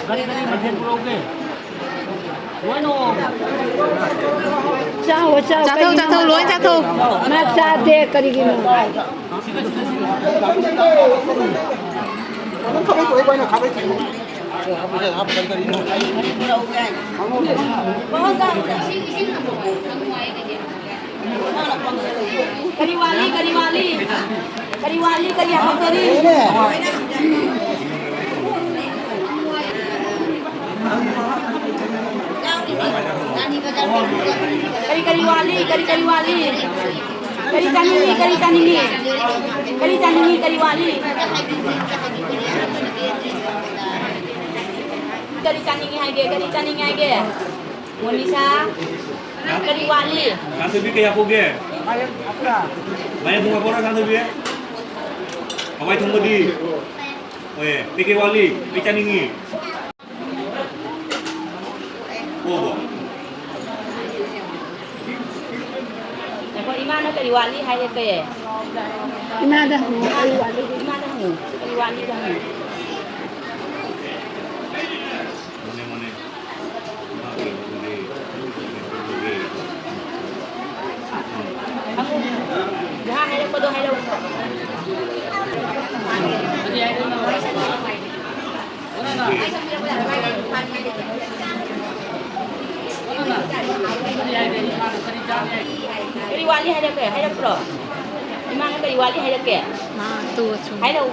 ꯀꯔꯤ, ꯀꯔꯤ ꯃꯊꯦꯜ ꯄꯨꯔꯛꯎꯒꯦ? ꯂꯣꯏꯅ ꯆꯥꯎ, ꯆꯥꯎ, ꯆꯥꯊꯣꯛ, ꯀꯩꯒꯤꯅꯣ? ꯆꯥꯊꯣꯛ, ꯂꯣꯏ ꯆꯥꯊꯣꯛ꯫ ꯃꯥ ꯆꯥꯗꯦ, ꯀꯔꯤꯒꯤꯅꯣ? ꯀꯔꯤ ꯋꯥꯠꯂꯤ? ꯀꯔꯤ ꯋꯥꯠꯂꯤ? ꯀꯔꯤ ꯋꯥꯠꯂꯤ? ꯀꯔꯤ ꯍꯥꯞꯀꯅꯤ? ꯀꯔꯤ ꯀꯔꯤ ꯋꯥꯠꯂꯤ? ꯀꯔꯤ ꯀꯔꯤ ꯋꯥꯠꯂꯤ? ꯀꯔꯤ ꯆꯥꯅꯤꯡꯉꯤ? ꯀꯔꯤ ꯆꯥꯅꯤꯡꯉꯤ? ꯀꯔꯤ ꯆꯥꯅꯤꯡꯉꯤ? ꯀꯔꯤ ꯋꯥꯠꯂꯤ? ꯀꯔꯤ ꯆꯥꯅꯤꯡꯉꯤ ꯍꯥꯏꯒꯦ? ꯀꯔꯤ ꯆꯥꯅꯤꯡꯉꯤ ꯍꯥꯏꯒꯦ? ꯃꯣꯅꯤꯁꯥ, ꯀꯔꯤ ꯋꯥꯠꯂꯤ? ꯁꯥꯟꯊꯣꯏꯕꯤ, ꯀꯌꯥ ꯄꯨꯒꯦ? ꯃꯥꯏꯔꯦꯟ ꯊꯣꯡꯕ ꯄꯨꯔꯛꯑꯣ, ꯁꯥꯟꯊꯣꯏꯕꯤ꯫ ꯍꯋꯥꯏ ꯊꯣꯡꯕꯗꯤ? ꯍꯣꯏ, ꯀꯩꯀꯩ ꯋꯥꯠꯂꯤ? ꯑꯩ ꯆꯥꯅꯤꯡꯉꯤ꯫ ꯄꯨꯔꯛꯑꯣ꯫ ꯉꯥꯏꯈꯣ, ꯏꯃꯥꯅ ꯀꯔꯤ ꯋꯥꯠꯂꯤ ꯍꯥꯏꯔꯛꯀꯦ꯫ ꯏꯃꯥꯗ ꯍꯪꯉꯨ, ꯀꯔꯤ ꯋꯥꯠꯂꯤꯒꯦ? ꯏꯃꯥꯗ ꯍꯪꯉꯨ, ꯀꯔꯤ ꯋꯥꯠꯂꯤꯒꯦ ꯍꯪꯉꯨ꯫ ꯍꯪꯉꯨ꯫ ꯉꯍꯥꯛ ꯍꯥꯏꯔꯛꯄꯗꯣ ꯍꯥꯏꯔꯛꯎ꯫ ꯀꯔꯤ ꯋꯥꯠꯂꯤ ꯍꯥꯏꯔꯛꯀꯦ? ꯍꯥꯏꯔꯛꯄ꯭ꯔꯣ? ꯏꯃꯥꯅ ꯀꯔꯤ ꯋꯥꯠꯂꯤ ꯍꯥꯏꯔꯛꯀꯦ? ꯃꯥ ꯇꯨ ꯑꯆꯨꯝ꯫ ꯍꯥꯏꯔꯛꯎ꯫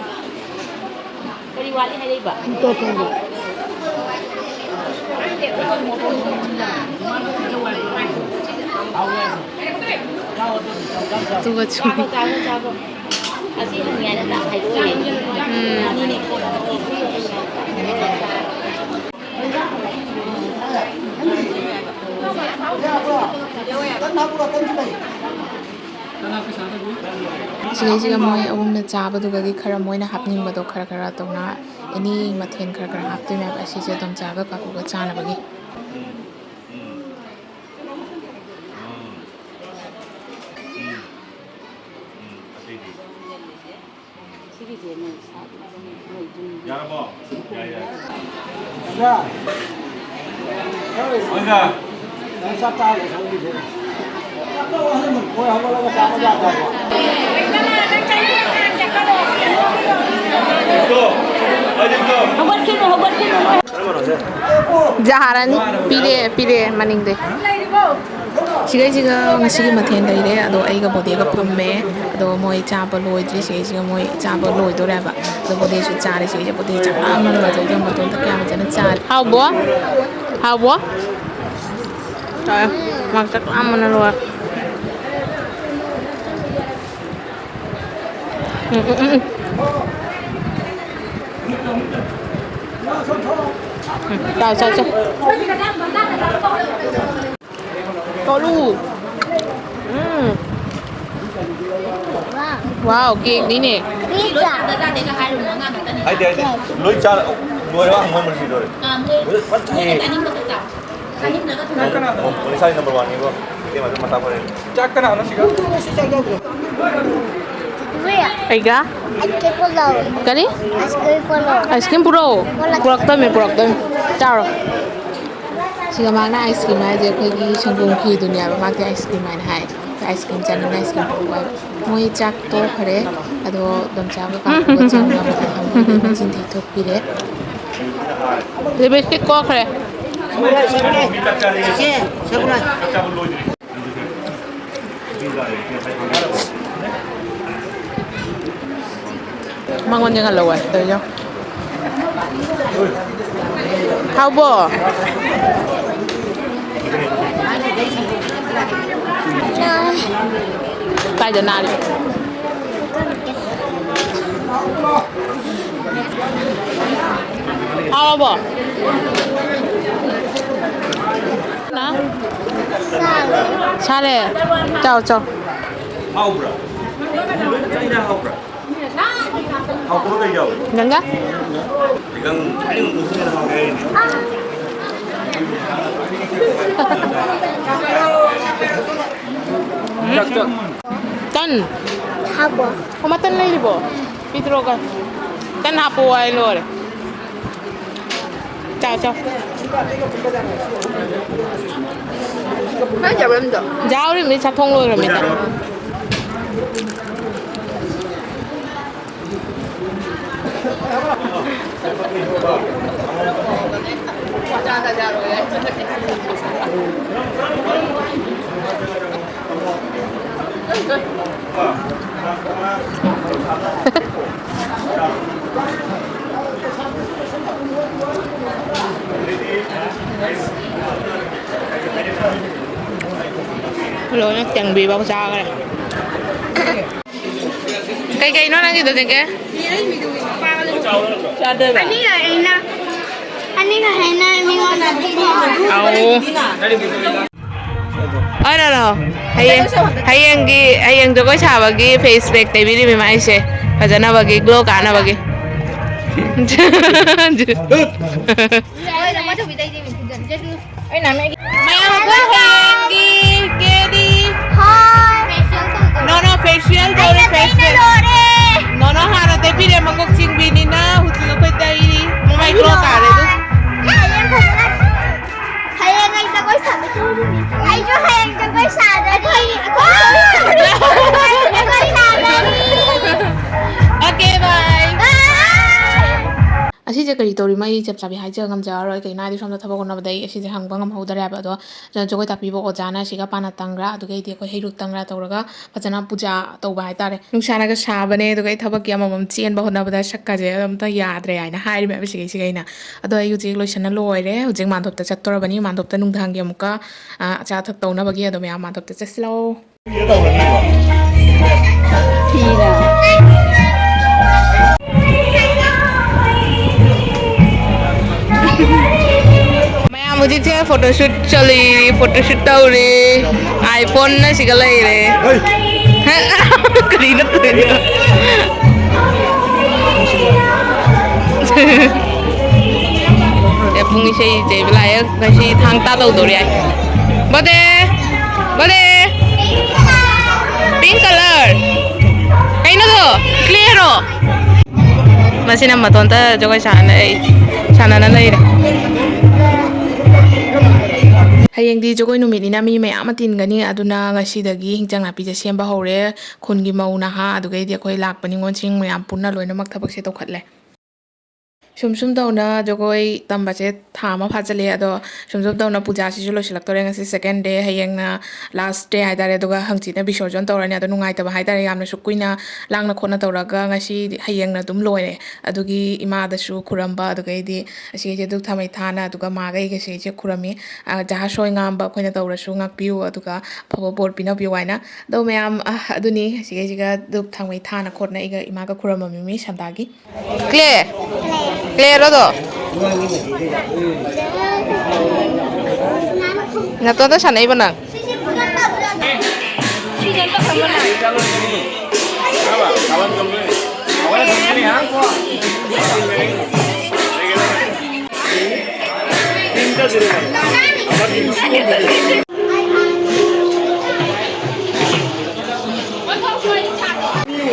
ꯀꯔꯤ ꯋꯥꯠꯂꯤ ꯍꯥꯏꯔꯛꯏꯕ? ꯇꯣ ꯊꯣꯡꯕ꯫ ꯑꯗꯨꯒ ꯆꯥꯈ꯭ꯔꯣ, ꯆꯥꯈ꯭ꯔꯣ, ꯆꯥꯈ꯭ꯔꯣ꯫ ꯑꯁꯤ ꯍꯪꯉꯦ ꯍꯥꯏꯅ ꯇꯥꯛ ꯍꯥꯏꯗꯣꯛꯑꯦ꯫ ꯎꯝ꯫ ꯑꯅꯤꯅꯦ꯫ ꯁꯤꯗꯩꯁꯤꯗ ꯃꯣꯏ ꯑꯍꯨꯝꯅ ꯆꯥꯕꯗꯨꯒꯗꯤ ꯈꯔ ꯃꯣꯏꯅ ꯍꯥꯞꯅꯤꯡꯕꯗꯣ ꯈꯔ ꯈꯔ ꯇꯧꯅ ꯑꯦꯅꯤ ꯃꯊꯦꯜ ꯈꯔ ꯈꯔ ꯍꯥꯞꯇꯣꯏꯅꯦꯕ ꯁꯤꯁꯦ ꯇꯣꯝꯆꯥꯒ ꯀꯥꯀꯨꯒ ꯆꯥꯅꯕꯒꯤ꯫ ꯁꯤꯒꯤꯁꯦ ꯃꯣꯏ ꯁꯥ-, ꯃꯣꯏ ꯌꯨꯝꯒꯤ꯫ ꯌꯥꯔꯕꯣ? ꯌꯥꯏ, ꯌꯥꯏ꯫ ꯑꯣꯖꯥ! ꯑꯣꯖꯥ! ꯅꯪ ꯆꯥꯛ ꯆꯥꯔꯒ ꯁꯪꯒꯤꯁꯦ꯫ ꯃꯣꯏ ꯍꯧꯒꯠꯂꯒ ꯆꯥꯕ ꯌꯥꯗꯕ꯭ꯔꯣ? ꯍꯧꯒꯠꯈꯤꯅꯨ, ꯍꯧꯒꯠꯈꯤꯅꯨ, ꯃꯣꯏ꯫ ꯖꯍꯥꯔꯥꯅꯤ꯫ ꯄꯤꯔꯦ, ꯄꯤꯔꯦ, ꯃꯅꯤꯡꯗꯩ꯫ ꯁꯤꯈꯩꯁꯤꯒ ꯉꯁꯤꯒꯤ ꯃꯊꯦꯜ ꯂꯩꯔꯦ꯫ ꯑꯗꯣ ꯑꯩꯒ ꯕꯣꯗꯦꯒ ꯐꯝꯃꯦ꯫ ꯑꯗꯣ ꯃꯣꯏ ꯆꯥꯕ ꯂꯣꯏꯗ꯭ꯔꯤ꯫ ꯁꯤꯈꯩꯁꯤꯒ ꯃꯣꯏ ꯆꯥꯕ ꯂꯣꯏꯗꯣꯔꯦꯕ꯫ ꯑꯗꯣ ꯕꯣꯗꯦꯁꯨ ꯆꯥꯔꯦ꯫ ꯁꯤꯈꯩꯁꯦ ꯕꯣꯗꯦ ꯆꯥꯛ ꯂꯥꯝꯕꯅ ꯂꯣꯏꯔꯦ꯫ ꯑꯗꯣ ꯃꯇꯣꯝꯇ ꯀꯌꯥ ꯐꯖꯅ ꯆꯥꯔꯦ꯫ ꯍꯥꯎꯕ꯭ꯔꯣ? ꯍꯥꯎꯕ꯭ꯔꯣ? ꯆꯥꯔꯦ꯫ ꯃꯥ ꯆꯥꯛ ꯂꯥꯝꯕꯅ ꯂꯣꯏꯔꯦ꯫ ꯎꯝ, ꯎꯝ, ꯎꯝ, ꯎꯝ꯫ ꯎꯝ, ꯆꯥꯎ, ꯆꯥꯎ, ꯆꯥꯎ꯫ ꯆꯥꯎꯂꯨ꯫ ꯎꯝ꯫ ꯋꯥꯎ, ꯀꯦꯛꯅꯤꯅꯦ꯫ ꯍꯥꯏꯗꯦ, ꯍꯥꯏꯗꯦ꯫ ꯂꯣꯏ ꯆꯥꯔ ꯂꯣꯏꯔꯒ ꯍꯪꯕ ꯃꯨꯟꯈꯤꯗꯣꯔꯦ꯫ ꯂꯣꯏ ꯐꯖꯅ ꯆꯥꯏꯌꯦ꯫ ꯃꯣꯅꯤꯁꯥꯒꯤ number one ꯅꯤꯀꯣ꯫ ꯏꯇꯩꯃ ꯑꯗꯨꯝ ꯃꯁꯥ ꯐꯔꯦ꯫ ꯆꯥꯛ ꯀꯅꯥꯅꯣ ꯁꯤꯒ? ꯑꯩꯒ? ꯑꯥꯏꯁ ꯀ꯭ꯔꯤꯝ ꯄꯨꯔꯛꯑꯣ꯫ ꯀꯔꯤ? ꯑꯥꯏꯁ ꯀ꯭ꯔꯤꯝ ꯄꯨꯔꯛꯑꯣ꯫ ꯑꯥꯏꯁ ꯀ꯭ꯔꯤꯝ ꯄꯨꯔꯛꯑꯣ? ꯄꯨꯔꯛꯑꯣ꯫ ꯄꯨꯔꯛꯇꯕꯅꯤ, ꯄꯨꯔꯛꯇꯕꯅꯤ꯫ ꯆꯥꯔꯣ꯫ ꯁꯤꯒ ꯃꯥꯅ ꯑꯥꯏꯁ ꯀ꯭ꯔꯤꯝ ꯍꯥꯏꯁꯦ ꯑꯩꯈꯣꯏꯒꯤ ꯁꯪꯒꯣꯝ ꯈꯤꯔꯗꯨꯅꯦꯕ ꯃꯥꯒꯤ ꯑꯥꯏꯁ ꯀ꯭ꯔꯤꯝ ꯍꯥꯏꯅ ꯍꯥꯏ꯫ ꯑꯥꯏꯁ ꯀ꯭ꯔꯤꯝ ꯆꯥꯅꯤꯡꯉꯦ, ꯑꯥꯏꯁ ꯀ꯭ꯔꯤꯝ ꯄꯨꯔꯛꯑꯣ ꯍꯥꯏꯕ꯫ ꯃꯣꯏ ꯆꯥꯛ ꯇꯣꯛꯈ꯭ꯔꯦ, ꯑꯗꯣ ꯗꯣꯝꯆꯥꯒ ꯀꯥꯀꯨꯒ ꯆꯪꯉꯒ ꯃꯣꯏ ꯃꯆꯤꯟ ꯊꯤꯊꯣꯛꯄꯤꯔꯦ꯫ ꯂꯤꯞꯁꯇꯤꯛ ꯀꯣꯛꯈ꯭ꯔꯦ꯫ ꯃꯉꯣꯟꯗ ꯉꯜꯍꯧꯋꯦ ꯇꯧꯔꯤꯗꯣ꯫ ꯍꯥꯎꯕꯣ? ꯀꯥꯏꯗ ꯅꯥꯔꯤ? ꯍꯥꯎꯔꯕꯣ? ꯅ? ꯁꯥꯔꯦ꯫ ꯆꯥꯎ, ꯆꯥꯎ꯫ ꯍꯥꯎꯕ꯭ꯔꯥ? ꯆꯥꯛ ꯏꯟꯖꯥꯡ ꯍꯥꯎꯕ꯭ꯔꯥ? ꯍꯥꯎꯇꯕ ꯀꯩ ꯌꯥꯎꯏ? ꯅꯪꯒ? ꯆꯤꯀꯟ ꯈ꯭ꯋꯥꯏꯗꯒꯤ ꯃꯨꯁꯂꯤꯝꯅ ꯍꯥꯎꯋꯦ ꯍꯥꯏꯔꯤꯅꯦ꯫ ꯇꯟ꯫ ꯍꯥꯞꯄꯣ꯫ ꯑꯣ, ꯃꯇꯟ ꯂꯩꯔꯤꯕꯣ? ꯄꯤꯗ꯭ꯔꯣꯒ꯫ ꯇꯟ ꯍꯥꯞꯄꯣ ꯍꯥꯏ ꯂꯣꯏꯔꯦ꯫ ꯆꯥꯎ, ꯆꯥꯎ꯫ ꯀꯥꯏ ꯆꯠꯈ꯭ꯔꯕꯅꯣ? ꯌꯥꯎꯔꯤꯕꯅꯤ, ꯆꯥꯊꯣꯛ ꯂꯣꯏꯔꯕꯅꯤꯗ꯫ ꯂꯣꯏꯅ ꯇꯦꯡꯕꯤꯕꯧ ꯆꯥꯈ꯭ꯔꯦ꯫ ꯀꯩꯀꯩꯅꯣ ꯅꯪꯒꯤꯗꯣ, ꯆꯦꯡꯀꯦ? ꯑꯅꯤꯒ ꯑꯩꯅ, ꯑꯅꯤꯒ ꯑꯩꯅ ꯃꯤꯉꯣꯟꯗ ꯄꯤꯕꯤꯕ꯫ ꯑꯧ꯫ ꯑꯔꯔꯣ꯫ ꯍꯌꯦꯡ, ꯍꯌꯦꯡꯒꯤ, ꯍꯌꯦꯡ ꯖꯒꯣꯏ ꯁꯥꯕꯒꯤ ꯐꯦꯁ ꯄꯦꯛ ꯇꯩꯕꯤꯔꯤꯃꯤ ꯃꯥꯏꯁꯦ꯫ ꯐꯖꯅꯕꯒꯤ, ꯒ꯭ꯂꯣ ꯀꯥꯅꯕꯒꯤ꯫ ꯃꯌꯥꯝ ꯑꯩꯈꯣꯏ ꯍꯌꯦꯡꯒꯤ ꯀꯦꯗꯤ꯫ ꯍꯣꯏ꯫ No, no, facial ꯑꯩꯅ ꯇꯩꯅ ꯂꯣꯏꯔꯦ꯫ ꯅꯣꯅꯣ ꯍꯥꯟꯅ ꯇꯩꯕꯤꯔꯦ, ꯃꯀꯣꯛ ꯆꯤꯡꯕꯤꯅꯤꯅ ꯍꯧꯖꯤꯛ ꯑꯩꯈꯣꯏ ꯇꯩꯔꯤ꯫ ꯃꯃꯥꯏ ꯒ꯭ꯂꯣ ꯇꯥꯔꯦ ꯑꯗꯨ꯫ ꯍꯌꯦꯡ ꯐꯖꯅ, ꯍꯌꯦꯡ ꯑꯩ ꯖꯒꯣꯏ ꯁꯥꯒꯗꯧꯔꯤꯅꯤ꯫ ꯑꯩꯁꯨ ꯍꯌꯦꯡ ꯖꯒꯣꯏ ꯁꯥꯗꯣꯔꯤ꯫ ꯑꯩꯈꯣꯏ ꯖꯒꯣꯏ ꯁꯥꯗꯣꯔꯤ꯫ ꯑꯣꯀꯦ, ꯕꯥꯏ꯫ ꯕꯥꯏ꯫ ꯑꯁꯤꯁꯦ ꯀꯔꯤ ꯇꯧꯔꯤꯃꯣ ꯑꯩ ꯆꯞ ꯆꯥꯕꯤ ꯍꯥꯏꯖ ꯉꯝꯖꯔꯔꯣꯏ꯫ ꯀꯩꯒꯤꯅꯣ ꯍꯥꯏꯗꯤ ꯁꯣꯝꯗ ꯊꯕꯛ ꯍꯣꯠꯅꯕꯗ ꯑꯩ ꯑꯁꯤꯁꯦ ꯍꯪꯕ ꯉꯝꯍꯧꯗꯔꯦꯕ꯫ ꯑꯗꯣ ꯖꯒꯣꯏ ꯇꯥꯛꯄꯤꯕ ꯑꯣꯖꯥꯅ ꯁꯤꯒ ꯄꯥꯟꯅ ꯇꯪꯒ꯭ꯔꯥ, ꯑꯗꯨꯒꯩꯗꯤ ꯑꯩꯈꯣꯏ ꯍꯩꯔꯨꯛ ꯇꯪꯒ꯭ꯔꯥ ꯇꯧꯔꯒ ꯐꯖꯅ ꯄꯨꯖꯥ ꯇꯧꯕ ꯍꯥꯏꯇꯥꯔꯦ꯫ ꯅꯨꯡꯁꯥꯅꯒ ꯁꯥꯕꯅꯦ, ꯑꯗꯨꯒ ꯑꯩ ꯊꯕꯛꯀꯤ ꯑꯃꯃꯝ ꯆꯦꯟꯕ ꯍꯣꯠꯅꯕꯗ ꯁꯛꯀꯁꯦ ꯑꯝꯇ ꯌꯥꯗ꯭ꯔꯦ ꯍꯥꯏꯅ ꯍꯥꯏꯔꯤꯃꯦꯕ ꯁꯤꯒꯩꯁꯤꯒ ꯑꯩꯅ꯫ ꯑꯗꯣ ꯑꯩ ꯍꯧꯖꯤꯛ ꯂꯣꯏꯁꯟꯅ ꯂꯣꯏꯔꯦ꯫ ꯍꯧꯖꯤꯛ ꯃꯥꯟꯗꯣꯞꯇ ꯆꯠꯇꯣꯔꯕꯅꯤ꯫ ꯃꯥꯟꯗꯣꯞꯇ ꯅꯨꯡꯗꯥꯡꯒꯤ ꯑꯃꯨꯛꯀ, ꯑ, ꯑꯆꯥ ꯑꯊꯛ ꯇꯧꯅꯕꯒꯤ꯫ ꯑꯗꯣ ꯃꯌꯥꯝ ꯃꯥꯟꯗꯣꯞꯇ ꯆꯠꯁꯤ ꯂꯥꯛꯑꯣ꯫ ꯐꯤꯔꯥ? ꯃꯌꯥꯝ ꯍꯧꯖꯤꯛꯁꯦ photoshoot ꯆꯠꯂꯤ, photoshoot ꯇꯧꯔꯤ꯫ iPhone ꯅ ꯁꯤꯒ ꯂꯩꯔꯦ꯫ ꯍꯩ! ꯀꯔꯤꯅꯣ ꯇꯧꯔꯤꯗꯣ? ꯑꯦ, ꯄꯨꯡ ꯏꯁꯩ ꯆꯦꯕ ꯂꯥꯛꯑꯦ꯫ ꯉꯁꯤ ꯊꯥꯡ ꯇꯥ ꯇꯧꯗꯧꯔꯤ ꯍꯥꯏ꯫ ꯕꯣꯗꯦ! ꯕꯣꯗꯦ! Pink colour! ꯀꯩꯅꯣꯗꯣ? Clay ꯔꯣ? ꯃꯁꯤꯅ ꯃꯇꯣꯟꯇ ꯖꯒꯣꯏ ꯁꯥꯅ ꯂꯩ-, ꯁꯥꯟꯅꯅ ꯂꯩꯔꯦ꯫ ꯍꯌꯦꯡꯗꯤ ꯖꯒꯣꯏ ꯅꯨꯃꯤꯠꯅꯤꯅ ꯃꯤ ꯃꯌꯥꯝ ꯑꯃ ꯇꯤꯟꯒꯅꯤ, ꯑꯗꯨꯅ ꯉꯁꯤꯗꯒꯤ ꯍꯤꯟꯖꯥꯡ ꯅꯥꯄꯤꯁꯦ ꯁꯦꯝꯕ ꯍꯧꯔꯦ꯫ ꯈꯨꯟꯒꯤ ꯃꯧ ꯅꯍꯥ, ꯑꯗꯨꯒꯩꯗꯤ ꯑꯩꯈꯣꯏ ꯂꯥꯛꯄ ꯅꯤꯉꯣꯜꯁꯤꯡ ꯃꯌꯥꯝ ꯄꯨꯟꯅ ꯂꯣꯏꯅꯃꯛ ꯊꯕꯛꯁꯦ ꯇꯧꯈꯠꯂꯦ꯫ ꯁꯨꯝ ꯁꯨꯝ ꯇꯧꯅ ꯖꯒꯣꯏ ꯇꯝꯕꯁꯦ ꯊꯥ ꯑꯃ ꯐꯥꯖꯤꯜꯂꯛꯑꯦ꯫ ꯑꯗꯣ ꯁꯨꯝ ꯁꯨꯝ ꯇꯧꯅ ꯄꯨꯖꯥꯁꯤꯁꯨ ꯂꯣꯏꯁꯤꯜꯂꯛꯇꯣꯔꯦ꯫ ꯉꯁꯤ second day, ꯍꯌꯦꯡꯅ last day ꯍꯥꯏꯇꯥꯔꯦ꯫ ꯑꯗꯨꯒ ꯍꯪꯆꯤꯠꯅ ꯕꯤꯁꯔꯖꯟ ꯇꯧꯔꯅꯤ꯫ ꯑꯗꯣ ꯅꯨꯡꯉꯥꯏꯇꯕ ꯍꯥꯏꯇꯥꯔꯦ, ꯌꯥꯝꯅꯁꯨ ꯀꯨꯏꯅ ꯂꯥꯡꯅ ꯈꯣꯠꯅ ꯇꯧꯔꯒ ꯉꯁꯤ ꯍꯌꯦꯡꯅ ꯑꯗꯨꯝ ꯂꯣꯏꯔꯦ꯫ ꯑꯗꯨꯒꯤ ꯏꯃꯥꯗꯁꯨ ꯈꯨꯔꯝꯕ, ꯑꯗꯨꯒꯩꯗꯤ ꯑꯁꯤꯒꯩꯁꯦ ꯙꯨꯞ ꯊꯥꯎꯃꯩ ꯊꯥꯅ, ꯑꯗꯨꯒ ꯃꯥꯒ ꯑꯩꯒꯁꯦ ꯏꯆꯦ ꯈꯨꯔꯝꯃꯤ꯫ ꯑ, ꯖꯍꯥꯖ ꯁꯣꯏ ꯉꯥꯝꯕ ꯑꯩꯈꯣꯏꯅ ꯇꯧꯔꯁꯨ ꯉꯥꯛꯄꯤꯌꯨ, ꯑꯗꯨꯒ ꯑꯐꯕ ꯕꯣꯔ ꯄꯤꯅꯕꯤꯌꯨ ꯍꯥꯏꯅ꯫ ꯑꯗꯣ ꯃꯌꯥꯝ, ꯑ, ꯑꯗꯨꯅꯤ ꯑꯁꯤꯒꯩꯁꯤꯒ ꯙꯨꯞ ꯊꯥꯎꯃꯩ ꯊꯥꯅ ꯈꯣꯠꯅ ꯑꯩꯒ ꯏꯃꯥꯒ ꯈꯨꯔꯝꯃꯝꯃꯤ ꯁꯟꯗꯥꯒꯤ꯫ Clay? Clay ꯔꯣ ꯑꯗꯣ? ꯅꯇꯣꯟꯗ ꯁꯥꯟꯅꯩꯕ ꯅꯪ?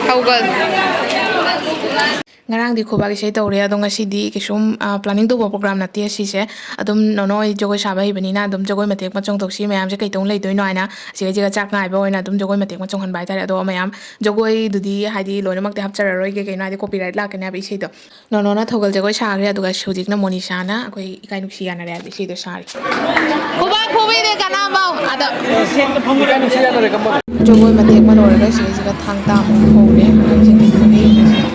ꯊꯧꯒꯜ꯫ ꯉꯔꯥꯡꯗꯤ ꯈꯨꯕꯥꯛ ꯏꯁꯩ ꯇꯧꯔꯦ, ꯑꯗꯣ ꯉꯁꯤꯗꯤ ꯀꯩꯁꯨꯝ, ꯑ, planning ꯇꯧꯕ program ꯅꯠꯇꯦ ꯁꯤꯁꯦ꯫ ꯑꯗꯨꯝ ꯅꯣꯅꯣ ꯍꯣꯏ ꯖꯒꯣꯏ ꯁꯥꯕ ꯍꯩꯕꯅꯤꯅ ꯑꯗꯨꯝ ꯖꯒꯣꯏ ꯃꯇꯦꯛ ꯑꯃ ꯆꯣꯡꯊꯣꯛꯁꯤ, ꯃꯌꯥꯝꯁꯦ ꯀꯩꯗꯧ ꯂꯩꯗꯣꯏꯅꯣ ꯍꯥꯏꯅ ꯁꯤꯒꯩꯁꯤꯒ ꯆꯥꯛ ꯉꯥꯏꯕ ꯑꯣꯏꯅ ꯑꯗꯨꯝ ꯖꯒꯣꯏ ꯃꯇꯦꯛ ꯑꯃ ꯆꯣꯡꯍꯟꯕ ꯍꯥꯏꯇꯥꯔꯦ꯫ ꯑꯗꯣ ꯃꯌꯥꯝ ꯖꯒꯣꯏꯗꯨꯗꯤ ꯍꯥꯏꯗꯤ ꯂꯣꯏꯅꯃꯛꯇꯤ ꯍꯥꯞꯆꯔꯔꯣꯏꯒꯦ, ꯀꯩꯅꯣ ꯍꯥꯏꯗꯤ copyright ꯂꯥꯛꯀꯅꯤ ꯍꯥꯏꯕ ꯏꯁꯩꯗꯣ꯫ ꯅꯣꯅꯣꯅ ꯊꯧꯒꯜ ꯖꯒꯣꯏ ꯁꯥꯈ꯭ꯔꯦ, ꯑꯗꯨꯒ ꯍꯧꯖꯤꯛꯅ ꯃꯣꯅꯤꯁꯥꯅ ꯑꯩꯈꯣꯏ ꯏꯀꯥꯏ ꯅꯨꯡꯁꯤ ꯌꯥꯅꯔꯦ ꯍꯥꯏꯕ ꯏꯁꯩꯗꯣ ꯁꯥꯔꯤ꯫ ꯈꯨꯕꯥꯛ ꯈꯨꯕꯤꯗꯦ ꯀꯅꯥꯕꯧ ꯑꯗ꯫ ꯖꯒꯣꯏ ꯃꯇꯦꯛ ꯑꯃ ꯂꯣꯏꯔꯒ ꯁꯤꯗꯩꯁꯤꯗ ꯊꯥꯡ ꯇꯥ ꯑꯃꯨꯛ ꯍꯧꯔꯦ꯫ ꯑꯉꯥꯡꯁꯤꯡ ꯂꯣꯏꯅ ꯌꯦꯡꯉꯤ꯫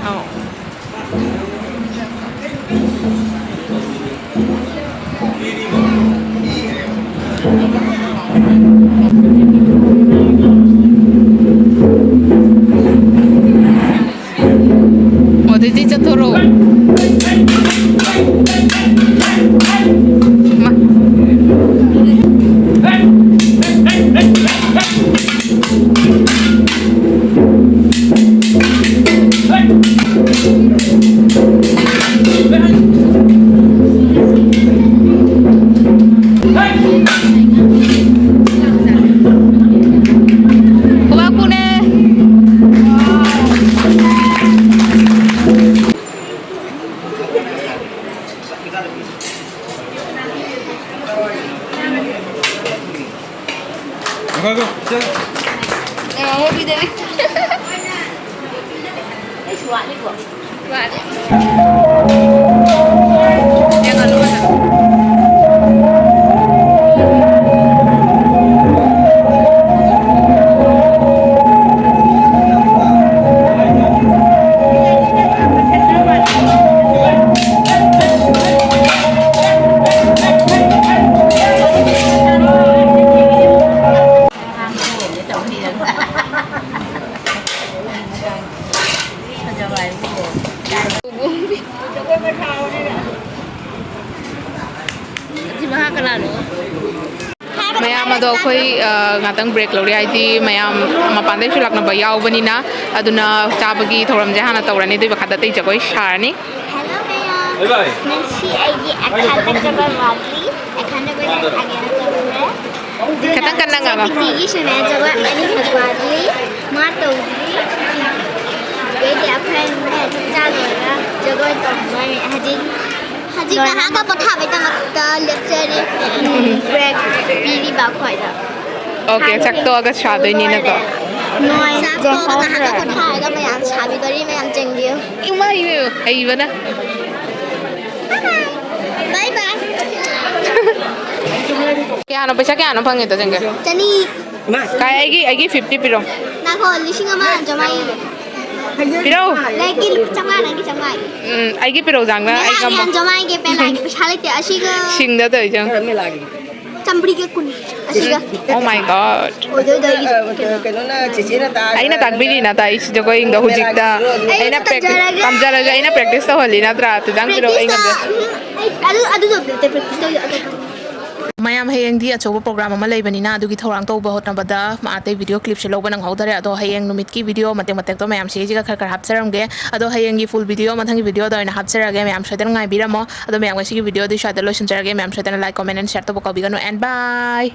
ꯑꯧ꯫ ꯑꯣ, ꯑꯗꯨꯗꯤ ꯆꯠꯊꯣꯔꯛꯑꯣ꯫ ꯃꯥ꯫ ꯈꯨꯕꯥꯛ ꯈꯨꯅꯦ꯫ ꯃꯌꯥꯝ ꯑꯗꯣ ꯑꯩꯈꯣꯏ, ꯑ, ꯉꯥꯛꯇꯪ break ꯂꯧꯔꯤ, ꯍꯥꯏꯗꯤ ꯃꯌꯥꯝ ꯃꯄꯥꯟꯗꯩꯁꯨ ꯂꯥꯛꯅꯕ ꯌꯥꯎꯕꯅꯤꯅ꯫ ꯑꯗꯨꯅ ꯆꯥꯕꯒꯤ ꯊꯧꯔꯝꯁꯦ ꯍꯥꯟꯅ ꯇꯧꯔꯅꯤ, ꯑꯗꯨꯏ ꯃꯈꯥꯗ ꯑꯇꯩ ꯖꯒꯣꯏ ꯁꯥꯔꯅꯤ꯫ Hello ꯃꯌꯥꯝ꯫ ꯕꯥꯏ ꯕꯥꯏ꯫ ꯉꯁꯤ ꯑꯩꯒꯤ ꯑꯈꯟꯅ ꯖꯒꯣꯏ ꯋꯥꯠꯂꯤ꯫ ꯑꯈꯟꯅ ꯖꯒꯣꯏ ꯁꯥꯒꯦꯅ ꯇꯧꯕꯅꯦ꯫ ꯈꯤꯇꯪ ꯀꯟꯅ ꯉꯥꯡꯉꯣ꯫ ꯄꯤꯇꯤꯒꯤꯁꯨꯅꯦ ꯖꯒꯣꯏ ꯑꯅꯤ ꯍꯧꯕ ꯋꯥꯠꯂꯤ꯫ ꯃꯥ ꯇꯧꯗ꯭ꯔꯤ꯫ ꯑꯗꯩꯗꯤ ꯑꯩꯈꯣꯏ ꯑꯅꯤꯅꯦ ꯆꯥꯛ ꯆꯥ ꯂꯣꯏꯔꯒ ꯖꯒꯣꯏ ꯇꯧꯕ ꯍꯧꯖꯤꯛ꯫ ꯍꯧꯖꯤꯛ ꯉꯥꯏꯍꯥꯛꯀ ꯄꯣꯊꯥꯕꯩꯗꯃꯛꯇ ꯂꯦꯞꯆꯔꯤ꯫ ꯕ꯭ꯔꯦꯛ ꯄꯤꯔꯤꯕ ꯑꯩꯈꯣꯏꯗ꯫ ꯑꯣꯀꯦ, ꯆꯥꯛ ꯇꯣꯛꯑꯒ ꯁꯥꯗꯣꯏꯅꯤꯅꯀꯣ꯫ ꯅꯣꯏ ꯆꯥꯛ ꯇꯣꯛꯑꯒ ꯉꯥꯏꯍꯥꯛꯀ ꯄꯣꯊꯥꯔꯒ ꯃꯌꯥꯝ ꯁꯥꯕꯤꯗꯣꯔꯤ, ꯃꯌꯥꯝ ꯆꯦꯡꯕꯤꯌꯨ꯫ ꯏꯃꯥ ꯏꯕꯦꯝꯃ, ꯍꯩꯕꯅ꯫ ꯕꯥꯏ ꯕꯥꯏ꯫ ꯀꯌꯥꯅꯣ, ꯄꯩꯁꯥ ꯀꯌꯥꯅꯣ ꯐꯪꯉꯤꯗꯣ, ꯆꯦꯡꯒꯦ? ꯆꯅꯤ꯫ ꯀꯥꯏ, ꯑꯩꯒꯤ, ꯑꯩꯒꯤ ꯐꯤꯐꯇꯤ ꯄꯤꯔꯣ꯫ ꯉꯥꯏꯈꯣ, ꯂꯤꯁꯤꯡ ꯑꯃ ꯆꯥꯝꯃꯉꯥ ꯏꯒꯦ꯫ ꯄꯤꯔꯛꯎ꯫ ꯅꯪꯒꯤ ꯂꯨꯄꯥ ꯆꯥꯝꯃꯉꯥ, ꯅꯪꯒꯤ ꯆꯥꯝꯃꯉꯥ ꯏꯒꯦ꯫ ꯎꯝ, ꯑꯩꯒꯤ ꯄꯤꯔꯛꯎ, ꯆꯥꯡꯅ ꯑꯩ ꯄꯦꯂꯥꯒꯤ ꯉꯝꯃꯣ꯫ ꯌꯥꯝ ꯆꯥꯝꯃꯉꯥ ꯏꯒꯦ, ꯄꯦꯂꯥꯒꯤ ꯄꯩꯁꯥ ꯂꯩꯇꯦ, ꯑꯁꯤꯒ ꯁꯤꯡꯗ ꯇꯧꯔꯤꯁꯦ ꯌꯦꯡꯉꯨ꯫ ꯆꯥꯝꯃꯔꯤꯒ ꯀꯨꯟ꯫ ꯑꯁꯤꯒ꯫ Oh my God꯫ ꯑꯣꯏꯗꯣꯏꯗꯣ ꯑꯩꯒꯤ ꯀꯩꯅꯣ꯫ ꯀꯩꯅꯣꯅ ꯆꯦꯆꯦꯅ ꯇꯥ-, ꯑꯩꯅ ꯇꯥꯛꯄꯤꯔꯤ ꯅꯠꯇ꯭ꯔꯥ, ꯑꯩ ꯁꯤ ꯖꯒꯣꯏꯗꯣ ꯍꯧꯖꯤꯛꯇ꯫ ꯑꯩꯅ ꯑꯩꯅ ꯄ꯭ꯔꯦꯛ-, ꯇꯝꯖꯔꯒꯦ꯫ ꯇꯝꯖꯔꯒꯦ, ꯑꯩꯅ ꯄ꯭ꯔꯦꯛꯇꯤꯁ ꯇꯧꯍꯜꯂꯤ ꯅꯠꯇ꯭ꯔꯥ? ꯑꯗꯨꯗꯪ ꯄꯤꯔꯛꯑꯣ, ꯑꯩ ꯄ꯭ꯔꯦꯛꯇꯤꯁꯇ, ꯉꯝꯖꯔꯦ꯫ ꯎꯝ, ꯑꯩ ꯑꯗꯨ, ꯑꯗꯨꯗꯣ ꯅꯠꯇꯦ, ꯄ꯭ꯔꯦꯛꯇꯤꯁ ꯇꯧꯔꯤ ꯑꯇꯣꯞꯄ꯫ ꯃꯌꯥꯝ, ꯍꯌꯦꯡꯗꯤ ꯑꯆꯧꯕ ꯄ꯭ꯔꯣꯒ꯭ꯔꯥꯝ ꯑꯃ ꯂꯩꯕꯅꯤꯅ, ꯑꯗꯨꯒꯤ ꯊꯧꯔꯥꯡ ꯇꯧꯕ ꯍꯣꯠꯅꯕꯗ ꯑꯇꯩ ꯚꯤꯗꯤꯑꯣ ꯀ꯭ꯂꯤꯞꯁꯦ ꯂꯧꯕ ꯅꯪꯍꯧꯗꯔꯦ꯫ ꯑꯗꯣ ꯍꯌꯦꯡ ꯅꯨꯃꯤꯠꯀꯤ ꯚꯤꯗꯤꯑꯣ ꯃꯇꯦꯛ ꯃꯇꯦꯛꯇꯣ ꯃꯌꯥꯝ ꯁꯤꯁꯤꯒ ꯈꯔ ꯈꯔ ꯍꯥꯞꯆꯔꯝꯒꯦ꯫ ꯑꯗꯣ ꯍꯌꯦꯡꯒꯤ ꯐꯨꯜ ꯚꯤꯗꯤꯑꯣ ꯃꯊꯪꯒꯤ ꯚꯤꯗꯤꯑꯣꯗ ꯑꯣꯏꯅ ꯍꯥꯞꯆꯔꯒꯦ꯫ ꯃꯌꯥꯝ ꯁꯣꯏꯗꯅ ꯉꯥꯏꯕꯤꯔꯝꯃꯣ꯫ ꯑꯗꯣ ꯃꯌꯥꯝ, ꯉꯁꯤꯒꯤ ꯚꯤꯗꯤꯑꯣꯗꯤ ꯁ꯭ꯋꯥꯏꯗ ꯂꯣꯏꯁꯤꯟꯖꯔꯒꯦ꯫ ꯃꯌꯥꯝ ꯁꯣꯏꯗꯅ like, comment and share ꯇꯧꯕ ꯀꯥꯎꯕꯤꯒꯅꯨ꯫ And bye!